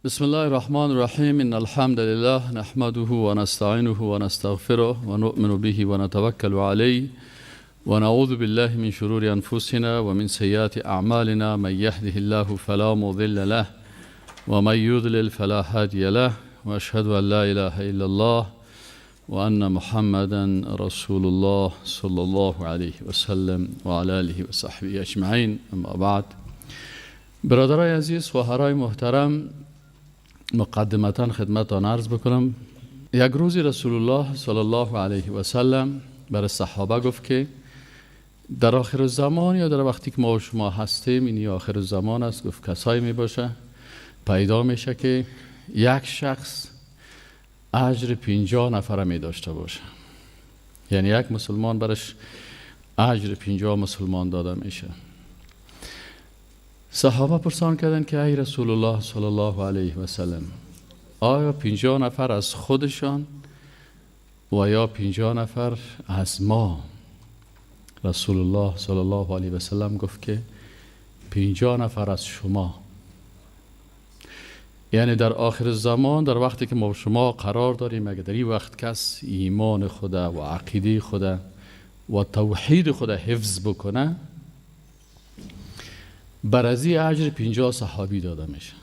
بسم الله الرحمن الرحیم. ان الحمد لله نحمده ونستعینه ونستغفره ونؤمن به ونتوکل علیه ونعوذ بالله من شرور انفسنا ومن سیئات اعمالنا. من یهده الله فلا مضل له ومن یضلل فلا هادی له واشهد ان لا اله الا الله وان محمدا رسول الله صلی الله علیه وسلم وعلى آله وصحبه اجمعین. اما بعد، برادرای عزیز، خواهرای محترم، مقدمتا خدمتتان عرض بکنم، یک روزی رسول الله صلی الله علیه و سلم بر صحابه گفت که در آخر زمان یا در وقتی که ما و شما هستیم، این آخر زمان است، گفت کسایی می باشه پیدا میشه که یک شخص اجر 50 نفره می داشته باشه، یعنی یک مسلمان برش اجر 50 مسلمان داده میشه. صحابه پرسان کردن که ای رسول الله صلی الله علیه و سلم، آیا 50 نفر از خودشان و یا 50 نفر از ما؟ رسول الله صلی الله علیه و سلم گفت که 50 نفر از شما. یعنی در آخر زمان، در وقتی که ما شما قرار داریم، اگر در این وقت کس ایمان خود و عقیده خود و توحید خود حفظ بکنه، بر ازی اجر 50 صحابی داده میشه.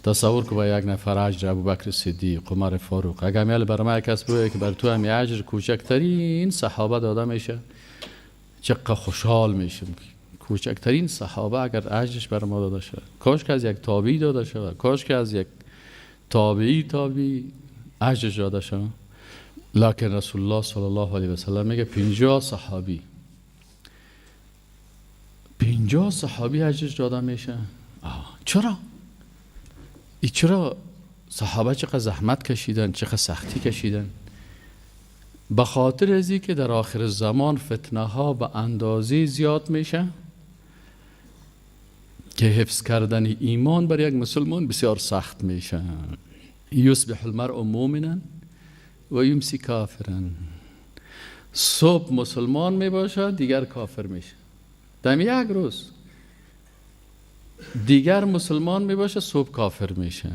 تصور که با یک نفر اجر ابوبکر صدیق، عمر فاروق، اگر میل بر ما کس بگه که بر تو هم اجر کوچکترین صحابه داده میشه، چقدر خوشحال میشم. کوچکترین صحابه اگر اجرش بر ما داده شود، کاش که از یک تابعی داده شود، کاش که از یک تابعی تابعی اجرش داده شود. لکن رسول الله صلی الله علیه و سلم میگه 50 صحابی، 50 صحابی اجرش داده میشه. چرا؟ ای چرا صحابه چقدر زحمت کشیدن، چقدر سختی کشیدن؟ به خاطر ازی که در آخر زمان فتنه ها به اندازه زیاد میشه که حفظ کردن ایمان بر یک مسلمان بسیار سخت میشه. یصبح المرء مؤمنا و یمسی کافرا. صبح مسلمان میباشه، دیگر کافر میشه. دم یک روز دیگر مسلمان میباشه، صبح کافر میشه.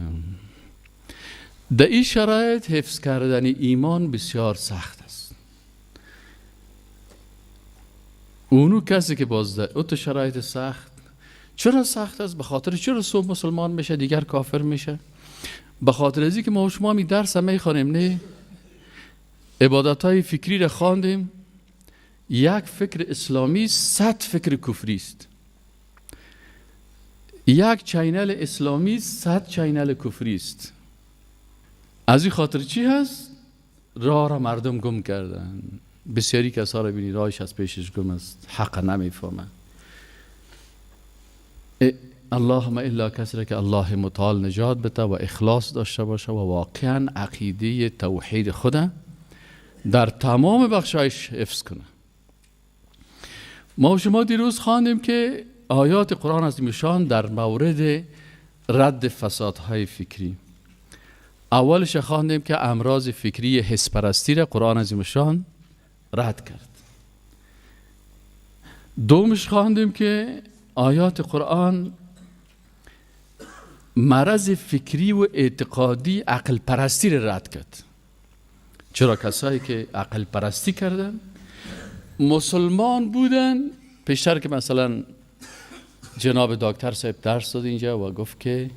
در این شرایط حفظ کردن ایمان بسیار سخت است. اونو کسی که باز در اوت شرایط سخت، چرا سخت است؟ به خاطر چرا صبح مسلمان میشه دیگر کافر میشه؟ به خاطر ازی که ما و شما می درس میخوانیم، نه عبادت های فکری را خواندیم. یک فکر اسلامی 100 فکر کفری است، یک channel اسلامی 100 channel کفری است. از این خاطر چی هست؟ راه را مردم گم کردن. بسیاری کسا را بینی راهش از پیشش گم است، حق نمیفهمن. اللهم الا کسی را که الله متعال نجات بده و اخلاص داشته باشه و واقعا عقیده توحید خود در تمام بخشایش حفظ کنه. ما و شما دیروز خواندیم که آیات قرآن از میشان در مورد رد فسادهای فکری. اولش خواندیم که امراض فکری حس پرستی را قرآن از میشان رد کرد. دومش خواندیم که آیات قرآن مرض فکری و اعتقادی عقل پرستی را رد کرد. چرا کسایی که عقل پرستی کردن مسلمان بودن پیشتر، که مثلا جناب دکتر صاحب درس داد اینجا و گفت که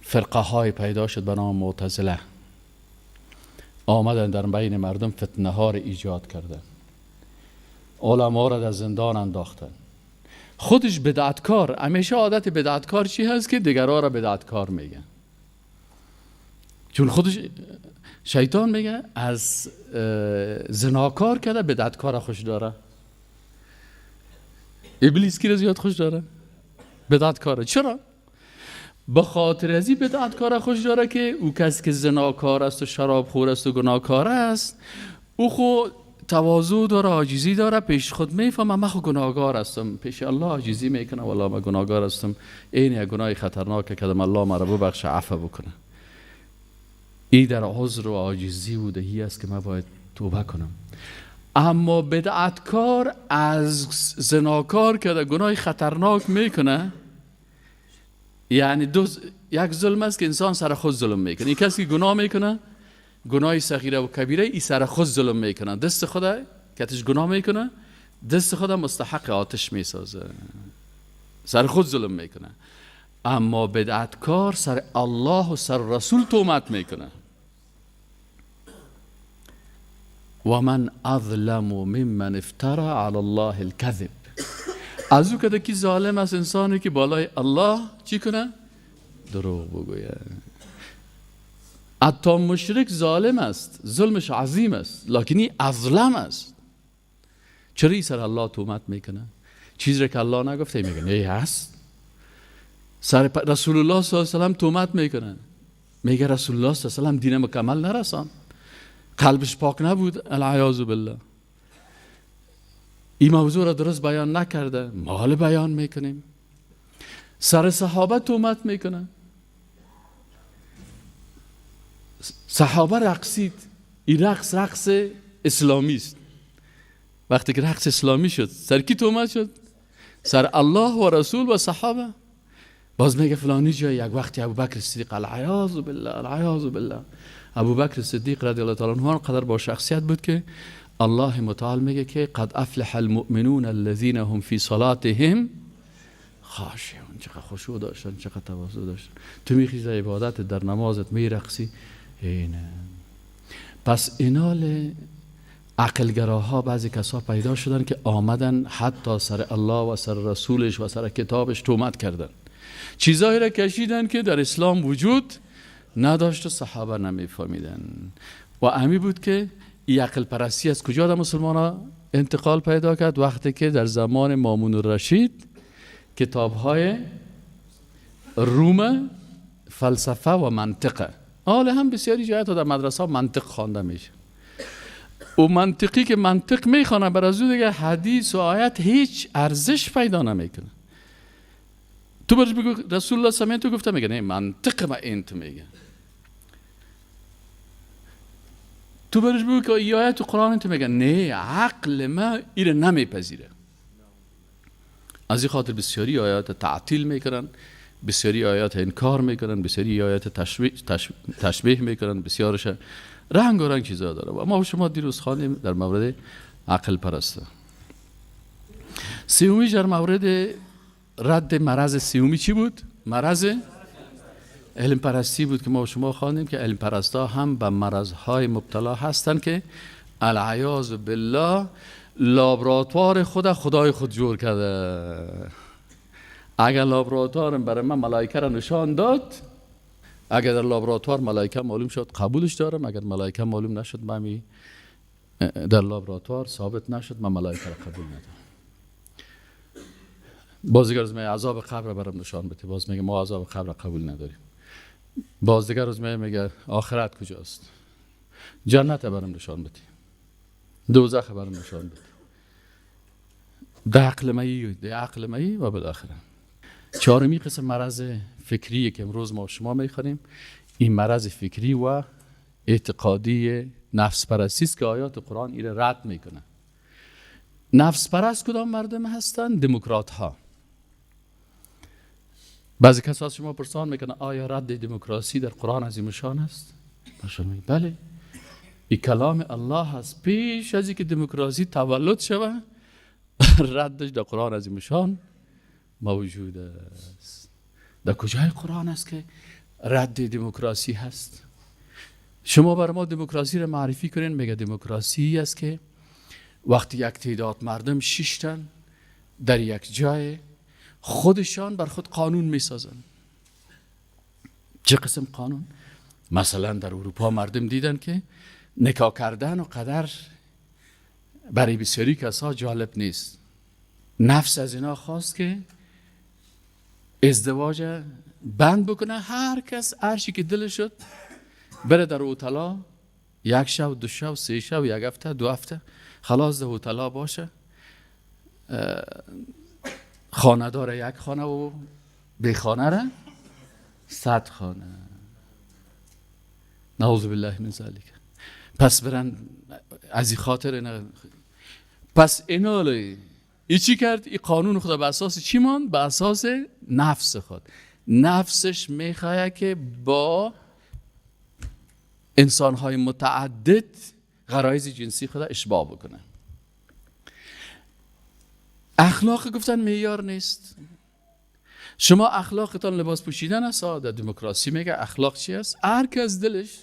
فرقه های پیدا شد به نام معتزله، آمدن در بین مردم فتنه ها را ایجاد کردن، علما را در زندان انداختن. خودش بدعتکار، همیشه عادت بدعتکار چی هست؟ که دیگرها را بدعتکار میگن. چون خودش شیطان میگه از زناکار کرده بدعتکار خوش داره. ابلیس کی را زیاد خوش داره؟ بدعتکاره. چرا؟ به خاطر از این بدعتکار خوش داره که او کسی که زناکار است و شراب خور است و گناهکار است، او خو تواضع داره، عاجزی داره، پیش خود میفهمه من خو گناهکار هستم، پیش الله عاجزی میکنه، والله من گناهکار هستم، این یک گناه خطرناک کردم، الله مرا ببخشه، عفو بکنه. این در عذر و عاجزی و دهی است که من باید توبه کنم. اما بدعتکار از زناکار که گناه خطرناک میکنه، یعنی یک ظلم است که انسان سر خود ظلم میکنه. این کسی که گناه میکنه، گناه صغیره و کبیره، ای سر خود ظلم میکنه، دست خود کتش گناه میکنه، دست خود مستحق آتش میسازه، سر خود ظلم میکنه. اما بدعتکار سر الله و سر رسول تهمت میکنه. و من اظلم ممن افترى علی الله الكذب. از او کده کی ظالم است؟ انسانی که بالای الله چی کنه؟ دروغ بگویه. حتی مشرک ظالم است، ظلمش عظیم است، لکنی اظلم است. چرا سر الله تهمت میکنه؟ چیزی را که الله نگفته میگه نه هست. سر رسول الله صلی الله علیه و سلم تهمت میکنه، میگه رسول الله صلی الله علیه و سلم دین مکمل نرسان، قلبش پاک نبود، العیاذ بالله. این موضوع را درست بیان نکرده، ما حال بیان میکنیم. سر صحابه تهمت میکنه، صحابه رقصید، این رقص رقص اسلامی است. وقتی که رقص اسلامی شد سر کی تهمت شد؟ سر الله و رسول و صحابه. باز میگه فلانی جای یک وقتی ابوبکر صدیق، العیاذ بالله العیاذ بالله، ابوبکر صدیق رضی الله تعالی عنه قدر با شخصیت بود که الله متعال میگه که قد افلح المؤمنون الذين هم فی صلاتهم خاشعون. چقدر خشوع داشتن، چقدر تواضع داشتن. تو میخیزی عبادت، در نمازت میرقصی. اینه. پس اینال عقلگراها بعضی کسا پیدا شدن که آمدن حتی سر الله و سر رسولش و سر کتابش تهمت کردن، چیزایی را کشیدن که در اسلام وجود نداشت و صحابه نمیفهمیدن. و امی بود که این عقل پرستی از کجا در مسلمان ها انتقال پیدا کرد؟ وقتی که در زمان مامون الرشید کتاب های روم فلسفه و منطقه، حالا هم بسیاری جایات در مدرسه منطق خوانده میشه، و منطقی که منطق میخوانه بر از او دیگه حدیث و آیت هیچ ارزش پیدا نمیکنه. تو برش بگو رسول الله صلی الله علیه و تو گفته، میگه نه منطق ما این تو میگه. تو برش بگو که آیت قرآن تو میگه نه عقل ما ایره نمیپذیره. از این خاطر بسیاری آیات تعطیل میکنن، بسیاری آیات انکار میکنن، بسیاری آیات تشبیه میکنن، بسیارش رنگ و رنگ چیزا داره. و ما شما دیروز خواندیم در مورد عقل پرسته. سیومی در مورد رد مرض سیومی چی بود؟ مرض علم پرستی بود که ما شما خواندیم که علم پرستا هم به مرضهای مبتلا هستند که العیاذ بالله لابراتوار خود خدای خود جور کرده. اگر لابراتوارم برای من ملائکه را نشان داد، اگر در لابراتوار ملائکه معلوم شد قبولش دارم، اگر ملائکه معلوم نشد من در لابراتوار ثابت نشد من ملائکه را قبول ندارم. باز دیگر روز می عذاب قبر برام نشان بده، باز میگه ما عذاب قبر قبول نداریم. باز دیگر روز میگه آخرت کجاست، جنت برام نشان بده، دوزخ برام نشان بده. ده عقل مایی، ده عقل مایی و بالاخره چهارمی قسم مرض فکری که امروز ما شما میخوانیم، این مرض فکری و اعتقادی نفس پرستی است که آیات قرآن ایره رد میکنه. نفس پرست کدام مردم هستند؟ دموکرات ها. بعضی کسا از شما پرسان میکنه آیا رد دموکراسی در قرآن عظیم شان است؟ میگه بله، این کلام الله است. پیش از اینکه دموکراسی تولد شوه ردش در قرآن عظیم شان موجود است. در کجای قرآن است که رد دموکراسی هست؟ شما بر ما دموکراسی را معرفی کنین، میگه دموکراسی است که وقتی یک تعداد مردم شیشتن در یک جای خودشان بر خود قانون میسازن. چه قسم قانون؟ مثلا در اروپا مردم دیدن که نکاح کردن و قدر برای بسیاری کسا جالب نیست. نفس از اینا خواست که ازدواج بند بکنه، هر کس هرچی که دلش شد بره در هتل، یک شب، دو شب، سه شب، یک هفته، دو هفته، خلاص در هتل باشه، خانه داره یک خانه و بی خانه را 100 خانه. نعوذ بالله من ذلک. پس برن از این خاطر اینا، پس اینا ای چی کرد؟ این قانون خدا به اساس چی ماند؟ به اساس نفس خود. نفسش میخواه که با انسانهای متعدد غرایز جنسی خود اشباع بکنه. اخلاق گفتن معیار نیست. شما اخلاقتان لباس پوشیدن است. در دموکراسی میگه اخلاق چی است؟ هر کس دلش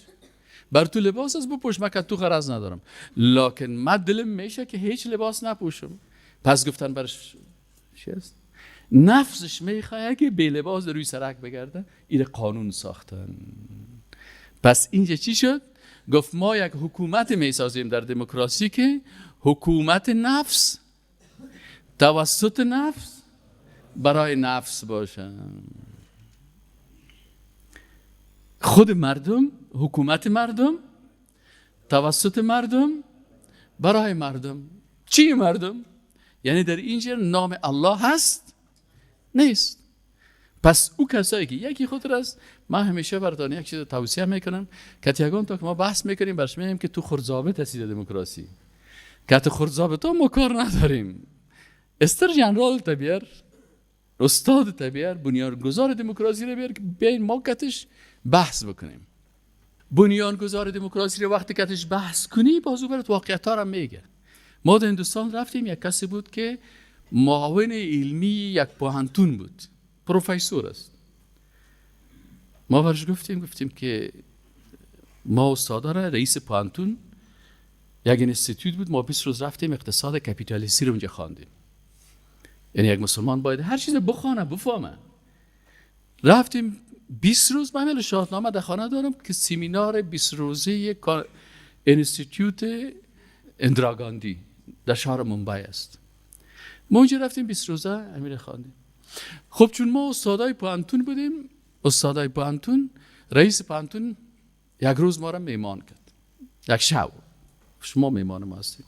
بر تو لباس است بپوش، من که تو غرض ندارم، لکن من دلم میشه که هیچ لباس نپوشم. پس گفتن برش چی است؟ نفسش میخواه که بی لباس روی سرک بگرده. این قانون ساختن. پس اینجا چی شد؟ گفت ما یک حکومت میسازیم در دموکراسی که حکومت نفس توسط نفس برای نفس باشه. خود مردم، حکومت مردم توسط مردم برای مردم. چی مردم؟ یعنی در اینجا نام الله هست نیست. پس او کسایی که یکی خود است، من همیشه براتون یک چیز توصیه میکنم که یگان تا که ما بحث میکنیم برش میگیم که تو خردضابط هستی در دموکراسی، که تو خردضابط ما کار نداریم. استر جنرال تبیر، استاد تبیر، بنیانگذار دموکراسی رو بیار که بیاین ما کتش بحث بکنیم. بنیانگذار دموکراسی رو وقتی کتش بحث کنی بازو برات واقعیت ها رو میگه. ما در هندوستان رفتیم، یک کسی بود که معاون علمی یک پوهنتون بود، پروفسور است. ما برش گفتیم که ما استادا را رئیس پوهنتون یک institute بود، ما 20 روز رفتیم اقتصاد کپیتالیستی رو اونجا خواندیم. یعنی یک مسلمان باید هر چیز بخوانه بفهمه. رفتیم 20 روز، من میل شاهنامه در خانه دارم که سیمینار 20 روزه institute اندرا گاندی در شهر مومبای است. ما اونجا رفتیم 20 روزه امیر خواندیم. خب چون ما استادای پوهنتون بودیم، استادای پوهنتون، رئیس پوهنتون یک روز ما را میمان کرد، یک شب شما میمان ما هستید.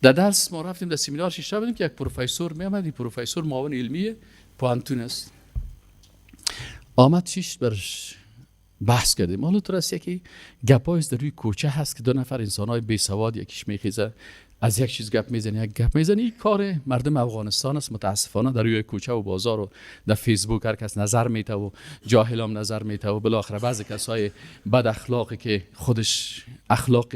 در درس ما رفتیم در سیمینار شیشتا بودیم که یک پروفسور می آمد. این پروفسور معاون علمی پوهنتون است. آمد شیشت برش بحث کردیم. حالا تو راست یکی گپای در روی کوچه هست که دو نفر انسان‌های بی سواد یکیش میخیزه از یک چیز گپ میزنه، یک گپ میزنه. این کار مردم افغانستان است متاسفانه. در روی کوچه و بازار و در فیسبوک هر کس نظر میته و جاهلام نظر میته و بالاخره بعضی کسای بد اخلاقی که خودش اخلاق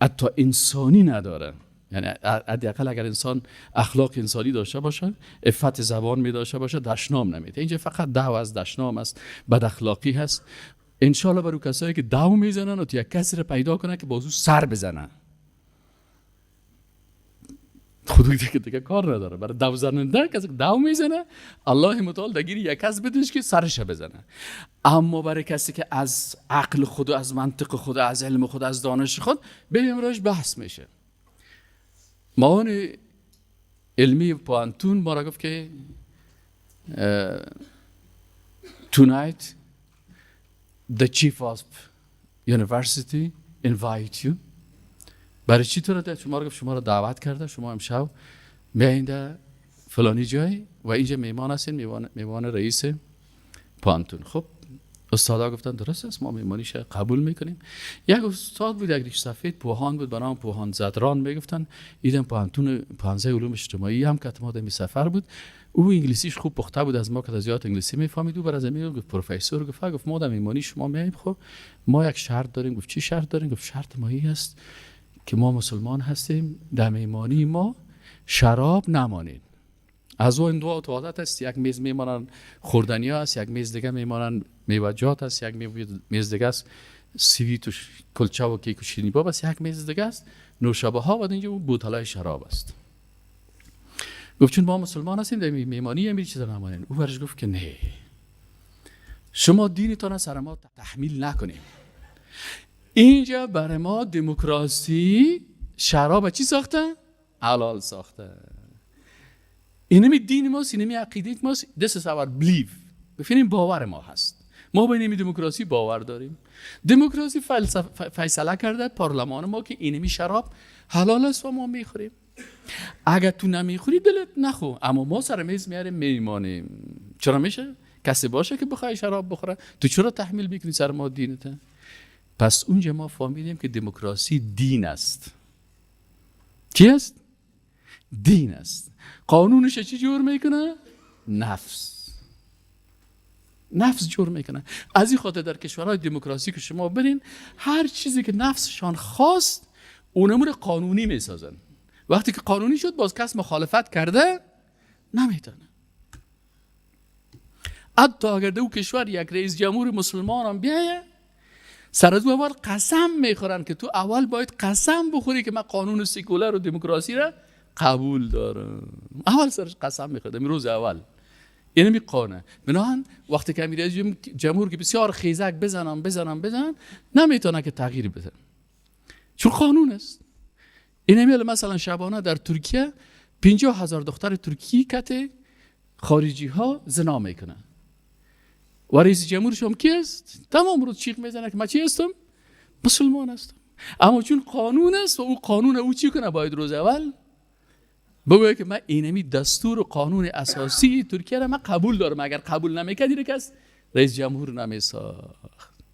حتی انسانی نداره، یعنی حداقل اگر انسان اخلاق انسانی داشته باشه، عفت زبان می داشته باشه، دشنام نمیده. اینجا فقط دعوا از دشنام است، بد اخلاقی هست. ان شاء الله برای کسایی که دعوا میزنن و تو یک کسی رو پیدا کنه که بازو سر بزنه، خود دیگه کار نداره. برای دعوا زننده کسی که دعوا میزنه الله متعال دگیری یک کس بدش که سرش بزنه. اما برای کسی که از عقل خود و از منطق خود و از علم خود از دانش خود به امروز بحث میشه. معاون علمی پوهنتون ما را گفت که tonight the chief of university invite you. برای چی تو را شما را گفت شما را دعوت کرده، شما امشب میایین در فلانی جای و اینجا میمان هستین، میمان رئیس پوهنتون. خب استادا گفتن درست است، ما میمانیش قبول میکنیم. یک استاد بود، یک ریش سفید پوهان بود به نام پوهان زدران میگفتن. ایدم پوهنتون پوهنځی علوم اجتماعی هم که ما در سفر بود. او انگلیسیش خوب پخته بود، از ما که زیاد انگلیسی میفهمید. او بر از می گفت پروفسور، گفت ما در میمانی شما میاییم، خب ما یک شرط داریم. گفت چی شرط داریم؟ گفت شرط ما این است که ما مسلمان هستیم، در میمانی ما شراب نمانید. از اون دو تا عادت است، یک میز میمانن خوردنی است، یک میز دیگه میمانن میوه‌جات است، یک میز دیگه است سویت و کلچه و کیک و شیرینی باب است، یک میز دیگه است نوشابه ها و اینجا بوتلای شراب است. گفت چون ما مسلمان هستیم در میمانی هم چیزا نمانین. او برش گفت که نه، شما دینتان سر ما تحمیل نکنید. اینجا برای ما دموکراسی شراب چی ساخته؟ حلال ساخته. اینمی دین ماست، اینمی عقیده ماست. This is our belief. ببینیم باور ما هست. ما به اینمی دموکراسی باور داریم. دموکراسی فیصله کرده پارلمان ما که اینمی شراب حلال است و ما میخوریم. اگر تو نمیخوری دلت نخو، اما ما سر میز میاریم میمانیم. چرا میشه؟ کسی باشه که بخوای شراب بخوره، تو چرا تحمیل میکنی سر ما دینت؟ پس اونجا ما فهمیدیم که دموکراسی دین است. چی است؟ دین است. قانونش چی جور میکنه؟ نفس. نفس جور میکنه. از این خاطر در کشورهای دموکراسی که شما برین، هر چیزی که نفسشان خواست اونمو قانونی میسازن. وقتی که قانونی شد باز کس مخالفت کرده نمیتونه. حتی اگر در او کشور یک رئیس جمهور مسلمان هم بیایه، سر از او اول قسم میخورن که تو اول باید قسم بخوری که من قانون سیکولر و دموکراسی را قبول دارم. اول سرش قسم میخوره روز اول. اینه می قانه. بنابراین وقتی که رئیس جمهور که بسیار خیزک بزنم بزنم بزنن، نمیتونه که تغییر بده، چون قانون است. اینه مثلا شبانه در ترکیه 50,000 دختر ترکی کته خارجی ها زنا میکنن و رئیس جمهورش هم کی است؟ تمام روز چیخ میزنه که من چی هستم؟ مسلمان هستم. اما چون قانون است و او قانون او چی کنه؟ باید روز اول بگوید که من اینمی دستور و قانون اساسی ترکیه را من قبول دارم. اگر قبول نمیکردی کس رئیس جمهور نمیساخت.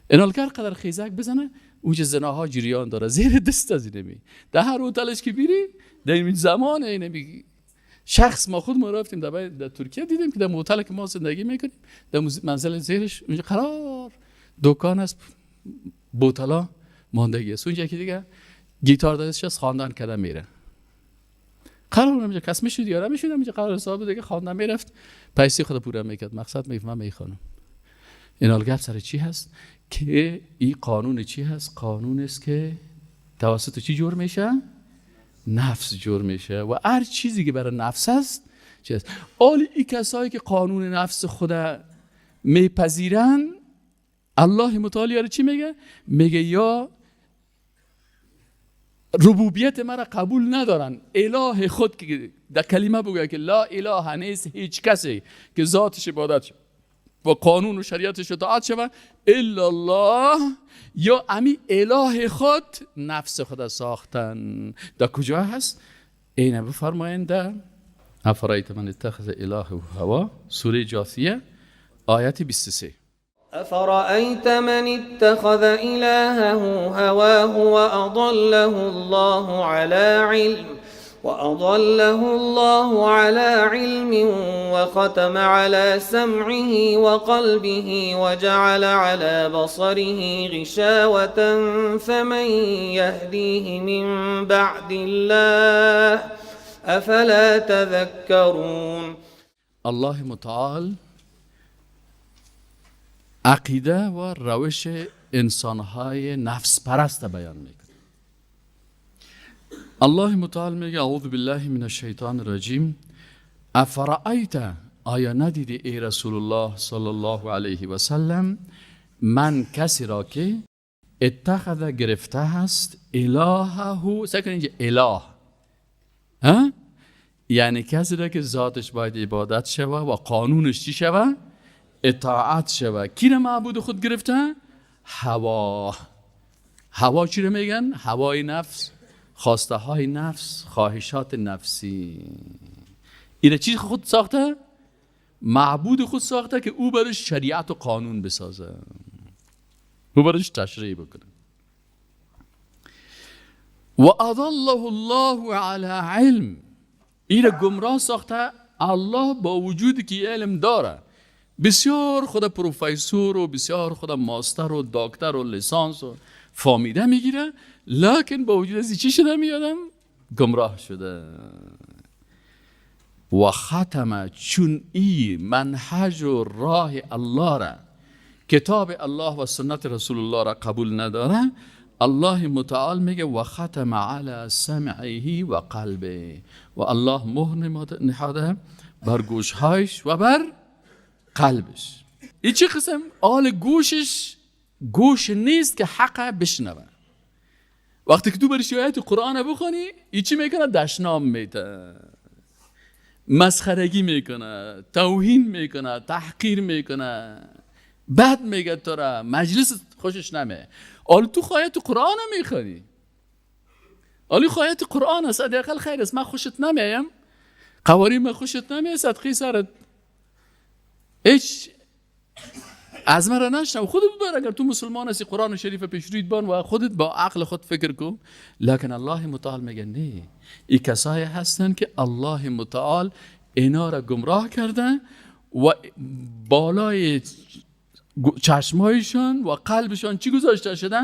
اینال که قدر خیزک بزنه اونجا زناها جریان داره زیر دست از اینمی. در هر هتلش که بیری در این زمان اینمی شخص، ما خود ما رفتیم در ترکیه دیدیم که در هتل که ما زندگی میکنیم در منزل زیرش اونجا قرار دکان است، بوتلا ماندگی است. اونجا که دیگه گیتار دستش است، خواندن کرده میره. قرار اونجا کس میشد یا نمیشد، اونجا قرار حساب دیگه خواندن میرفت، پیسه خود پوره میکرد. مقصد میگفت من میخوانم. این حال گپ سر چی هست؟ که این قانون چی هست؟ قانون است که توسط چی جور میشه؟ نفس جور میشه و هر چیزی که برای نفس است چی است. آلی این کسایی که قانون نفس خود میپذیرن، الله متعال یاره چی میگه؟ میگه یا ربوبیت مرا قبول ندارن، اله خود که در کلمه بگه که لا اله نیست هیچ کسی که ذاتش عبادت شد و قانون و شریعتش اطاعت شود الا الله، یا امی اله خود نفس خود ساختن. در کجا هست؟ اینه بفرمایند در افرایت من اتخذ اله هوا، سوره جاثیه آیت 23. أفرأيت من اتخذ إلهه هواه وأضله الله على علم وختم على سمعه وقلبه وجعل على بصره غشاوة فمن يهديه من بعد الله أفلا تذكرون. الله متعال عقیده و روش انسانهای نفس پرست بیان میکنه. الله متعال میگه اعوذ بالله من الشیطان الرجیم، افرأیت، آیا ندیدی ای رسول الله صلی الله علیه و سلم، من کسی را که اتخذ گرفته هست الهه، سکن اینجا اله ها؟ یعنی کسی را که ذاتش باید عبادت شوه و قانونش چی شوه؟ اطاعت شوه. کی را معبود خود گرفته؟ هوا. هوا چی را میگن؟ هوای نفس، خواسته های نفس، خواهشات نفسی. اینه چی خود ساخته؟ معبود خود ساخته که او برش شریعت و قانون بسازه، او برش تشریع بکنه. و اضله الله علی علم، اینه گمراه ساخته الله با وجودی که علم داره، بسیار خود پروفسور و بسیار خود ماستر و دکتر و لیسانس و فامیده میگیره، لکن با وجود از چی شده میادم؟ گمراه شده. و ختم، چون ای منهج و راه الله را، کتاب الله و سنت رسول الله را قبول نداره، الله متعال میگه و ختم علی سمعه و قلبه، و الله مهر نهاده بر گوشهایش و بر قلبش. این چه قسم؟ آل گوشش گوش نیست که حق بشنوه. وقتی که تو بری آیت قرآن بخونی، این چی میکنه؟ دشنام میده، مسخرگی میکنه، توهین میکنه، تحقیر میکنه، بد میگه تو را، مجلس خوشش نمیه. آل تو خواهیت قرآن میخوانی، آلی خواهیت قرآن است، حداقل خیر است، من خوشت نمیم، قواری من خوشت نمیه، صدقی سرت هیچ از من را نشنو، خودت ببر. اگر تو مسلمان هستی قرآن شریف پیش رویت بان و خودت با عقل خود فکر کن. لکن الله متعال میگه نه، این کسایی هستن که الله متعال اینا را گمراه کرده و بالای چشمایشان و قلبشان چی گذاشته شده؟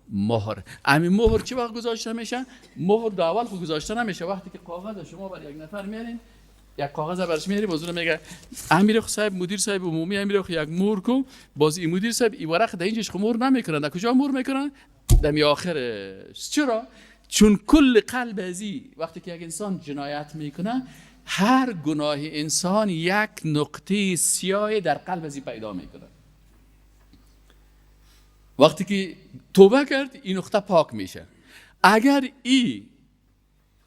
مهر. همین مهر چی وقت گذاشته میشه؟ مهر در اول خود گذاشته نمیشه. وقتی که کاغذ شما برای یک نفر میارین، یک کاغذ برش میاری، باز میگه امیر صاحب، مدیر صاحب عمومی، امیر خو یک مهر کو. باز این مدیر صاحب این ورق در اینجاش مهر نمیکنن. در کجا مهر میکنن؟ در آخرش. چرا؟ چون کل قلب ازی وقتی که یک انسان جنایت میکنه، هر گناه انسان یک نقطه سیاه در قلب ازی پیدا میکنه. وقتی که توبه کرد این نقطه پاک میشه. اگر ای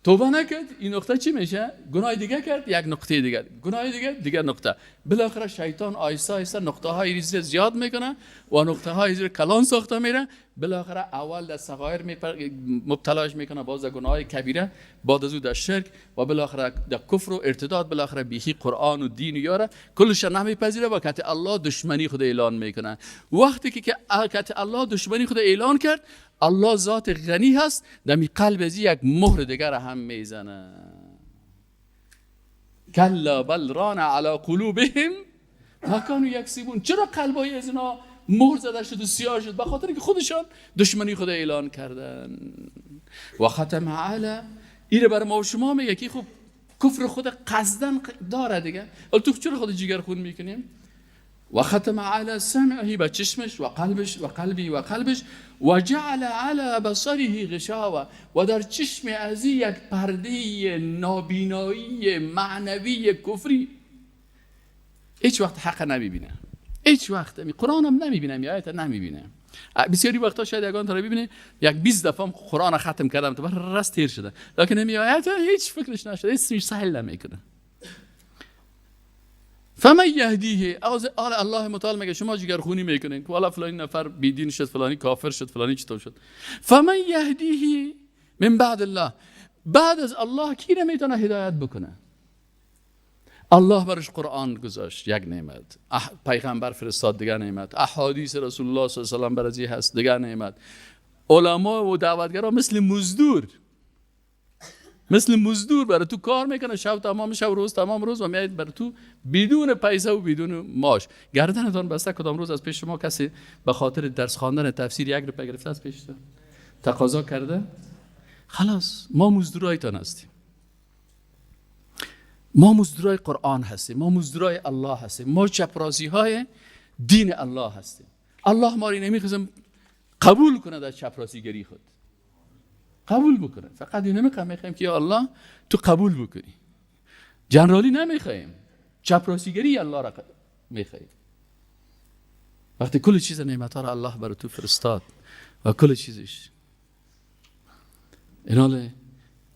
توبه نکرد این نقطه چی میشه؟ گناه دیگه کرد، یک نقطه دیگه، گناه دیگه، دیگه نقطه. بالاخره شیطان آیسته آیسته نقطه های ریز زیاد میکنه و نقطه های زیر کلان ساخته میره. بالاخره اول در صغایر مبتلاش میکنه، باز در گناه کبیره، بعد از او در شرک و بالاخره در کفر و ارتداد، بالاخره بیخی قرآن و دین و یاره کلش نمیپذیره و کت الله دشمنی خود اعلان میکنه. وقتی که کت الله دشمنی خود اعلان کرد، الله ذات غنی هست، در قلب از یک مهر دیگر هم میزنه. کلا بل ران علی قلوبهم ما کانوا یکسبون. چرا قلبای از اینا مهر زده شد و سیاه شد؟ به خاطر که خودشان دشمنی خود اعلان کردن. و ختم علی، ایره بر ما و شما میگه که خب کفر خود قصدن داره دیگه. حالا تو چرا خود جگر خون میکنیم؟ و ختم علی سمعه، به چشمش و قلبش و قلبی و قلبش، و جعل علی بصره غشاوه، و در چشم ازی یک پرده نابینایی معنوی کفری. هیچ وقت حق نمیبینه، هیچ وقت قرآن هم نمیبینه، آیت نمیبینه. بسیاری وقتا شاید یگان تا ببینه یک 20 دفعه قرآن ختم کردم تو بر راست تیر شده، لکن نمی آیت هیچ فکرش نشده، اسمش سهل نمیکنه. فمن یهدیه، آل الله متعال میگه شما جگرخونی میکنین که والا فلانی نفر بیدین شد، فلانی کافر شد، فلانی چطور شد. فمن یهدیه من بعد الله، بعد از الله کی نمیتونه هدایت بکنه؟ الله برش قرآن گذاشت، یک نعمت، پیغمبر فرستاد، دیگر نعمت، احادیث رسول الله صلی الله علیه و سلم برازی هست، دیگر نعمت. علما و دعوتگرا مثل مزدور، مثل مزدور برای تو کار میکنه، شب تمام شب، روز تمام روز، و میاد برای تو بدون پیسه و بدون ماش. گردنتان بسته، کدام روز از پیش شما کسی به خاطر درس خواندن تفسیر یک روپیه گرفته از پیش تقاضا کرده؟ خلاص، ما مزدورایتان هستیم، ما مزدورای قرآن هستیم، ما مزدورای الله هستیم، ما چپرازی های دین الله هستیم. الله ما رو نمیخوازم قبول کنه در چپرازیگری خود، قبول بکنه. فقط اینو نمیخوایم که یا الله تو قبول بکنی. جنرالی نمیخوایم، چپراسیگری الله را میخوایم. وقتی کل چیز نعمت ها را الله برای تو فرستاد و کل چیزش، اینال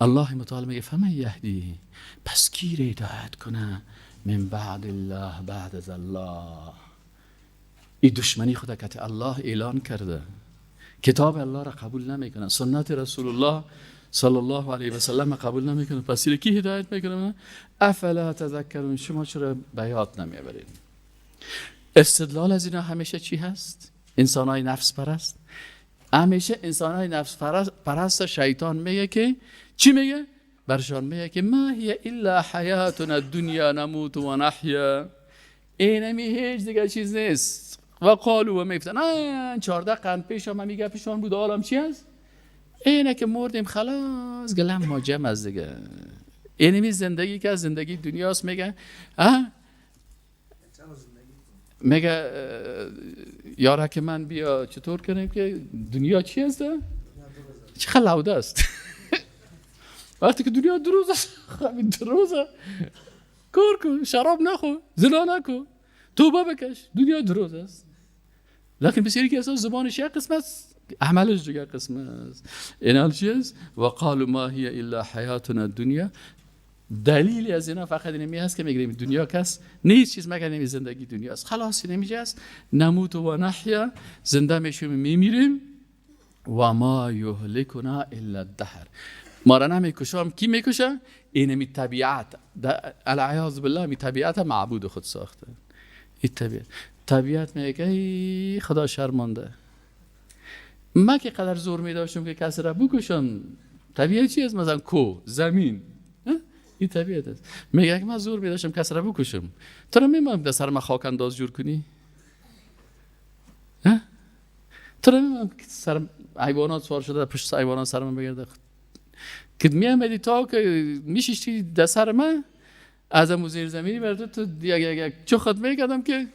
الله متعال میگه فمن یهدی، پس کی را هدایت کنه من بعد الله، بعد از الله. این دشمنی خود که الله اعلان کرده، کتاب الله را قبول نمیکنه، سنت رسول الله صلی الله علیه و سلم قبول نمیکنه، پس کی هدایت میکنه؟ افلا تذکرون، شما چرا به یاد نمیبرید؟ استدلال از اینا همیشه چی هست؟ انسانای نفس پرست، همیشه انسانای نفس پرست شیطان میگه که چی میگه؟ برشان میگه که ما هی الا حیاتنا الدنیا نموت و نحیا، اینمی هیچ دیگه چیز نیست. و قالو و میگفتن 14 قرن پیش هم میگه پیشان بود، عالم چی هست؟ اینه که مردیم خلاص گلم ما جمع از دیگه، اینمی زندگی که از زندگی دنیاست. میگه میگه یاره که من بیا چطور کنیم که دنیا چی هست؟ چه خلاوده است. وقتی که دنیا دروز است، همین دروزه، کار کن، شراب نخور، زنا نکن، توبه بکش، دنیا دروز است. لکن بسیاری که اصلا زبانش یک قسم است، عملش دیگر قسم است. این حال چی است؟ و قالوا ما هی الا حیاتنا الدنیا. دلیل از اینا فقط اینمی هست که میگیم دنیا کس نیست چیز مگر نمی زندگی دنیا است، خلاص اینمی است. نموت و نحیا، زنده میشیم میمیریم. و ما یهلکنا الا الدهر، ما را نمیکشم. کی میکشه؟ اینمی طبیعت، العیاذ بالله، می طبیعت معبود خود ساخته. این طبیعت میگه ای خدا شرمنده، من که قدر زور می داشتم که کسی را بکشم. طبیعت چی است؟ مثلا کو زمین، این طبیعت است. میگه اگه من زور میداشتم کس را بکشم، تو را میمانم در سر من خاک انداز جور کنی؟ تو را میمانم که سر حیوانات سوار شده پشت حیوانات سر من بگرده که میامدی تا که میشیشتی در سر من از امو زیر زمینی بر تو یک چه خود میکردم که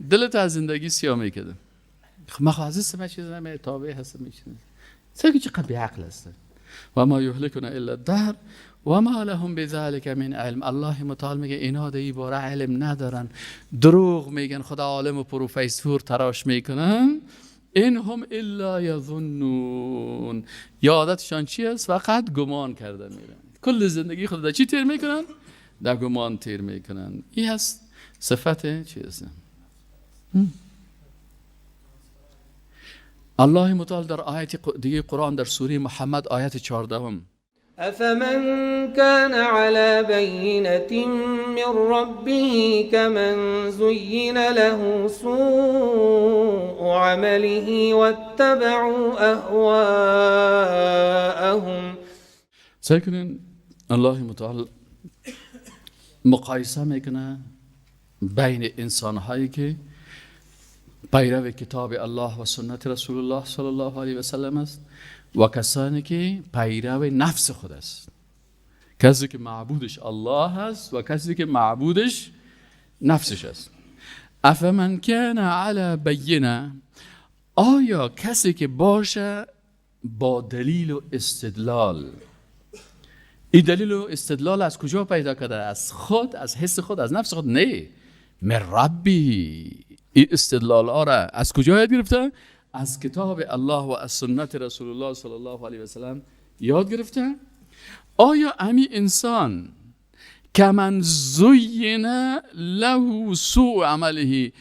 دلت از زندگی سیاه میکردم. خب من از این چیز نمی تابع هستم میشینم. سه که چقدر بی‌عقل هستن. و ما یهلکنا الا الدهر و ما لهم بذلك من علم. الله متعال میگه اینا در این باره علم ندارن، دروغ میگن، خدا عالم و پروفسور تراش میکنن. این هم الا یظنون، یادتشان چی است؟ فقط گمان کرده میرن. کل زندگی خود در چی تیر میکنن؟ در گمان تیر میکنن. این هست صفت چی است؟ الله متعال در آیت دیگه قرآن در سوره محمد آیت 14 افمن كان على بينة من ربه كمن زين له سوء عمله واتبعوا اهواءهم. سعی کنین الله متعال مقایسه میکنه بین انسانهایی که پیرو کتاب الله و سنت رسول الله صلی الله علیه و سلم است و کسانی که پیرو نفس خود است. کسی که معبودش الله است و کسی که معبودش نفسش است. افمن کان علی بینه، آیا کسی که باشه با دلیل و استدلال، این دلیل و استدلال از کجا پیدا کرده؟ از خود، از حس خود، از نفس خود؟ نه، من ربی. این استدلال ها را از کجا یاد گرفته؟ از کتاب الله و از سنت رسول الله صلی الله علیه و سلم یاد گرفته. آیا امی انسان کمن زین له سوء عمله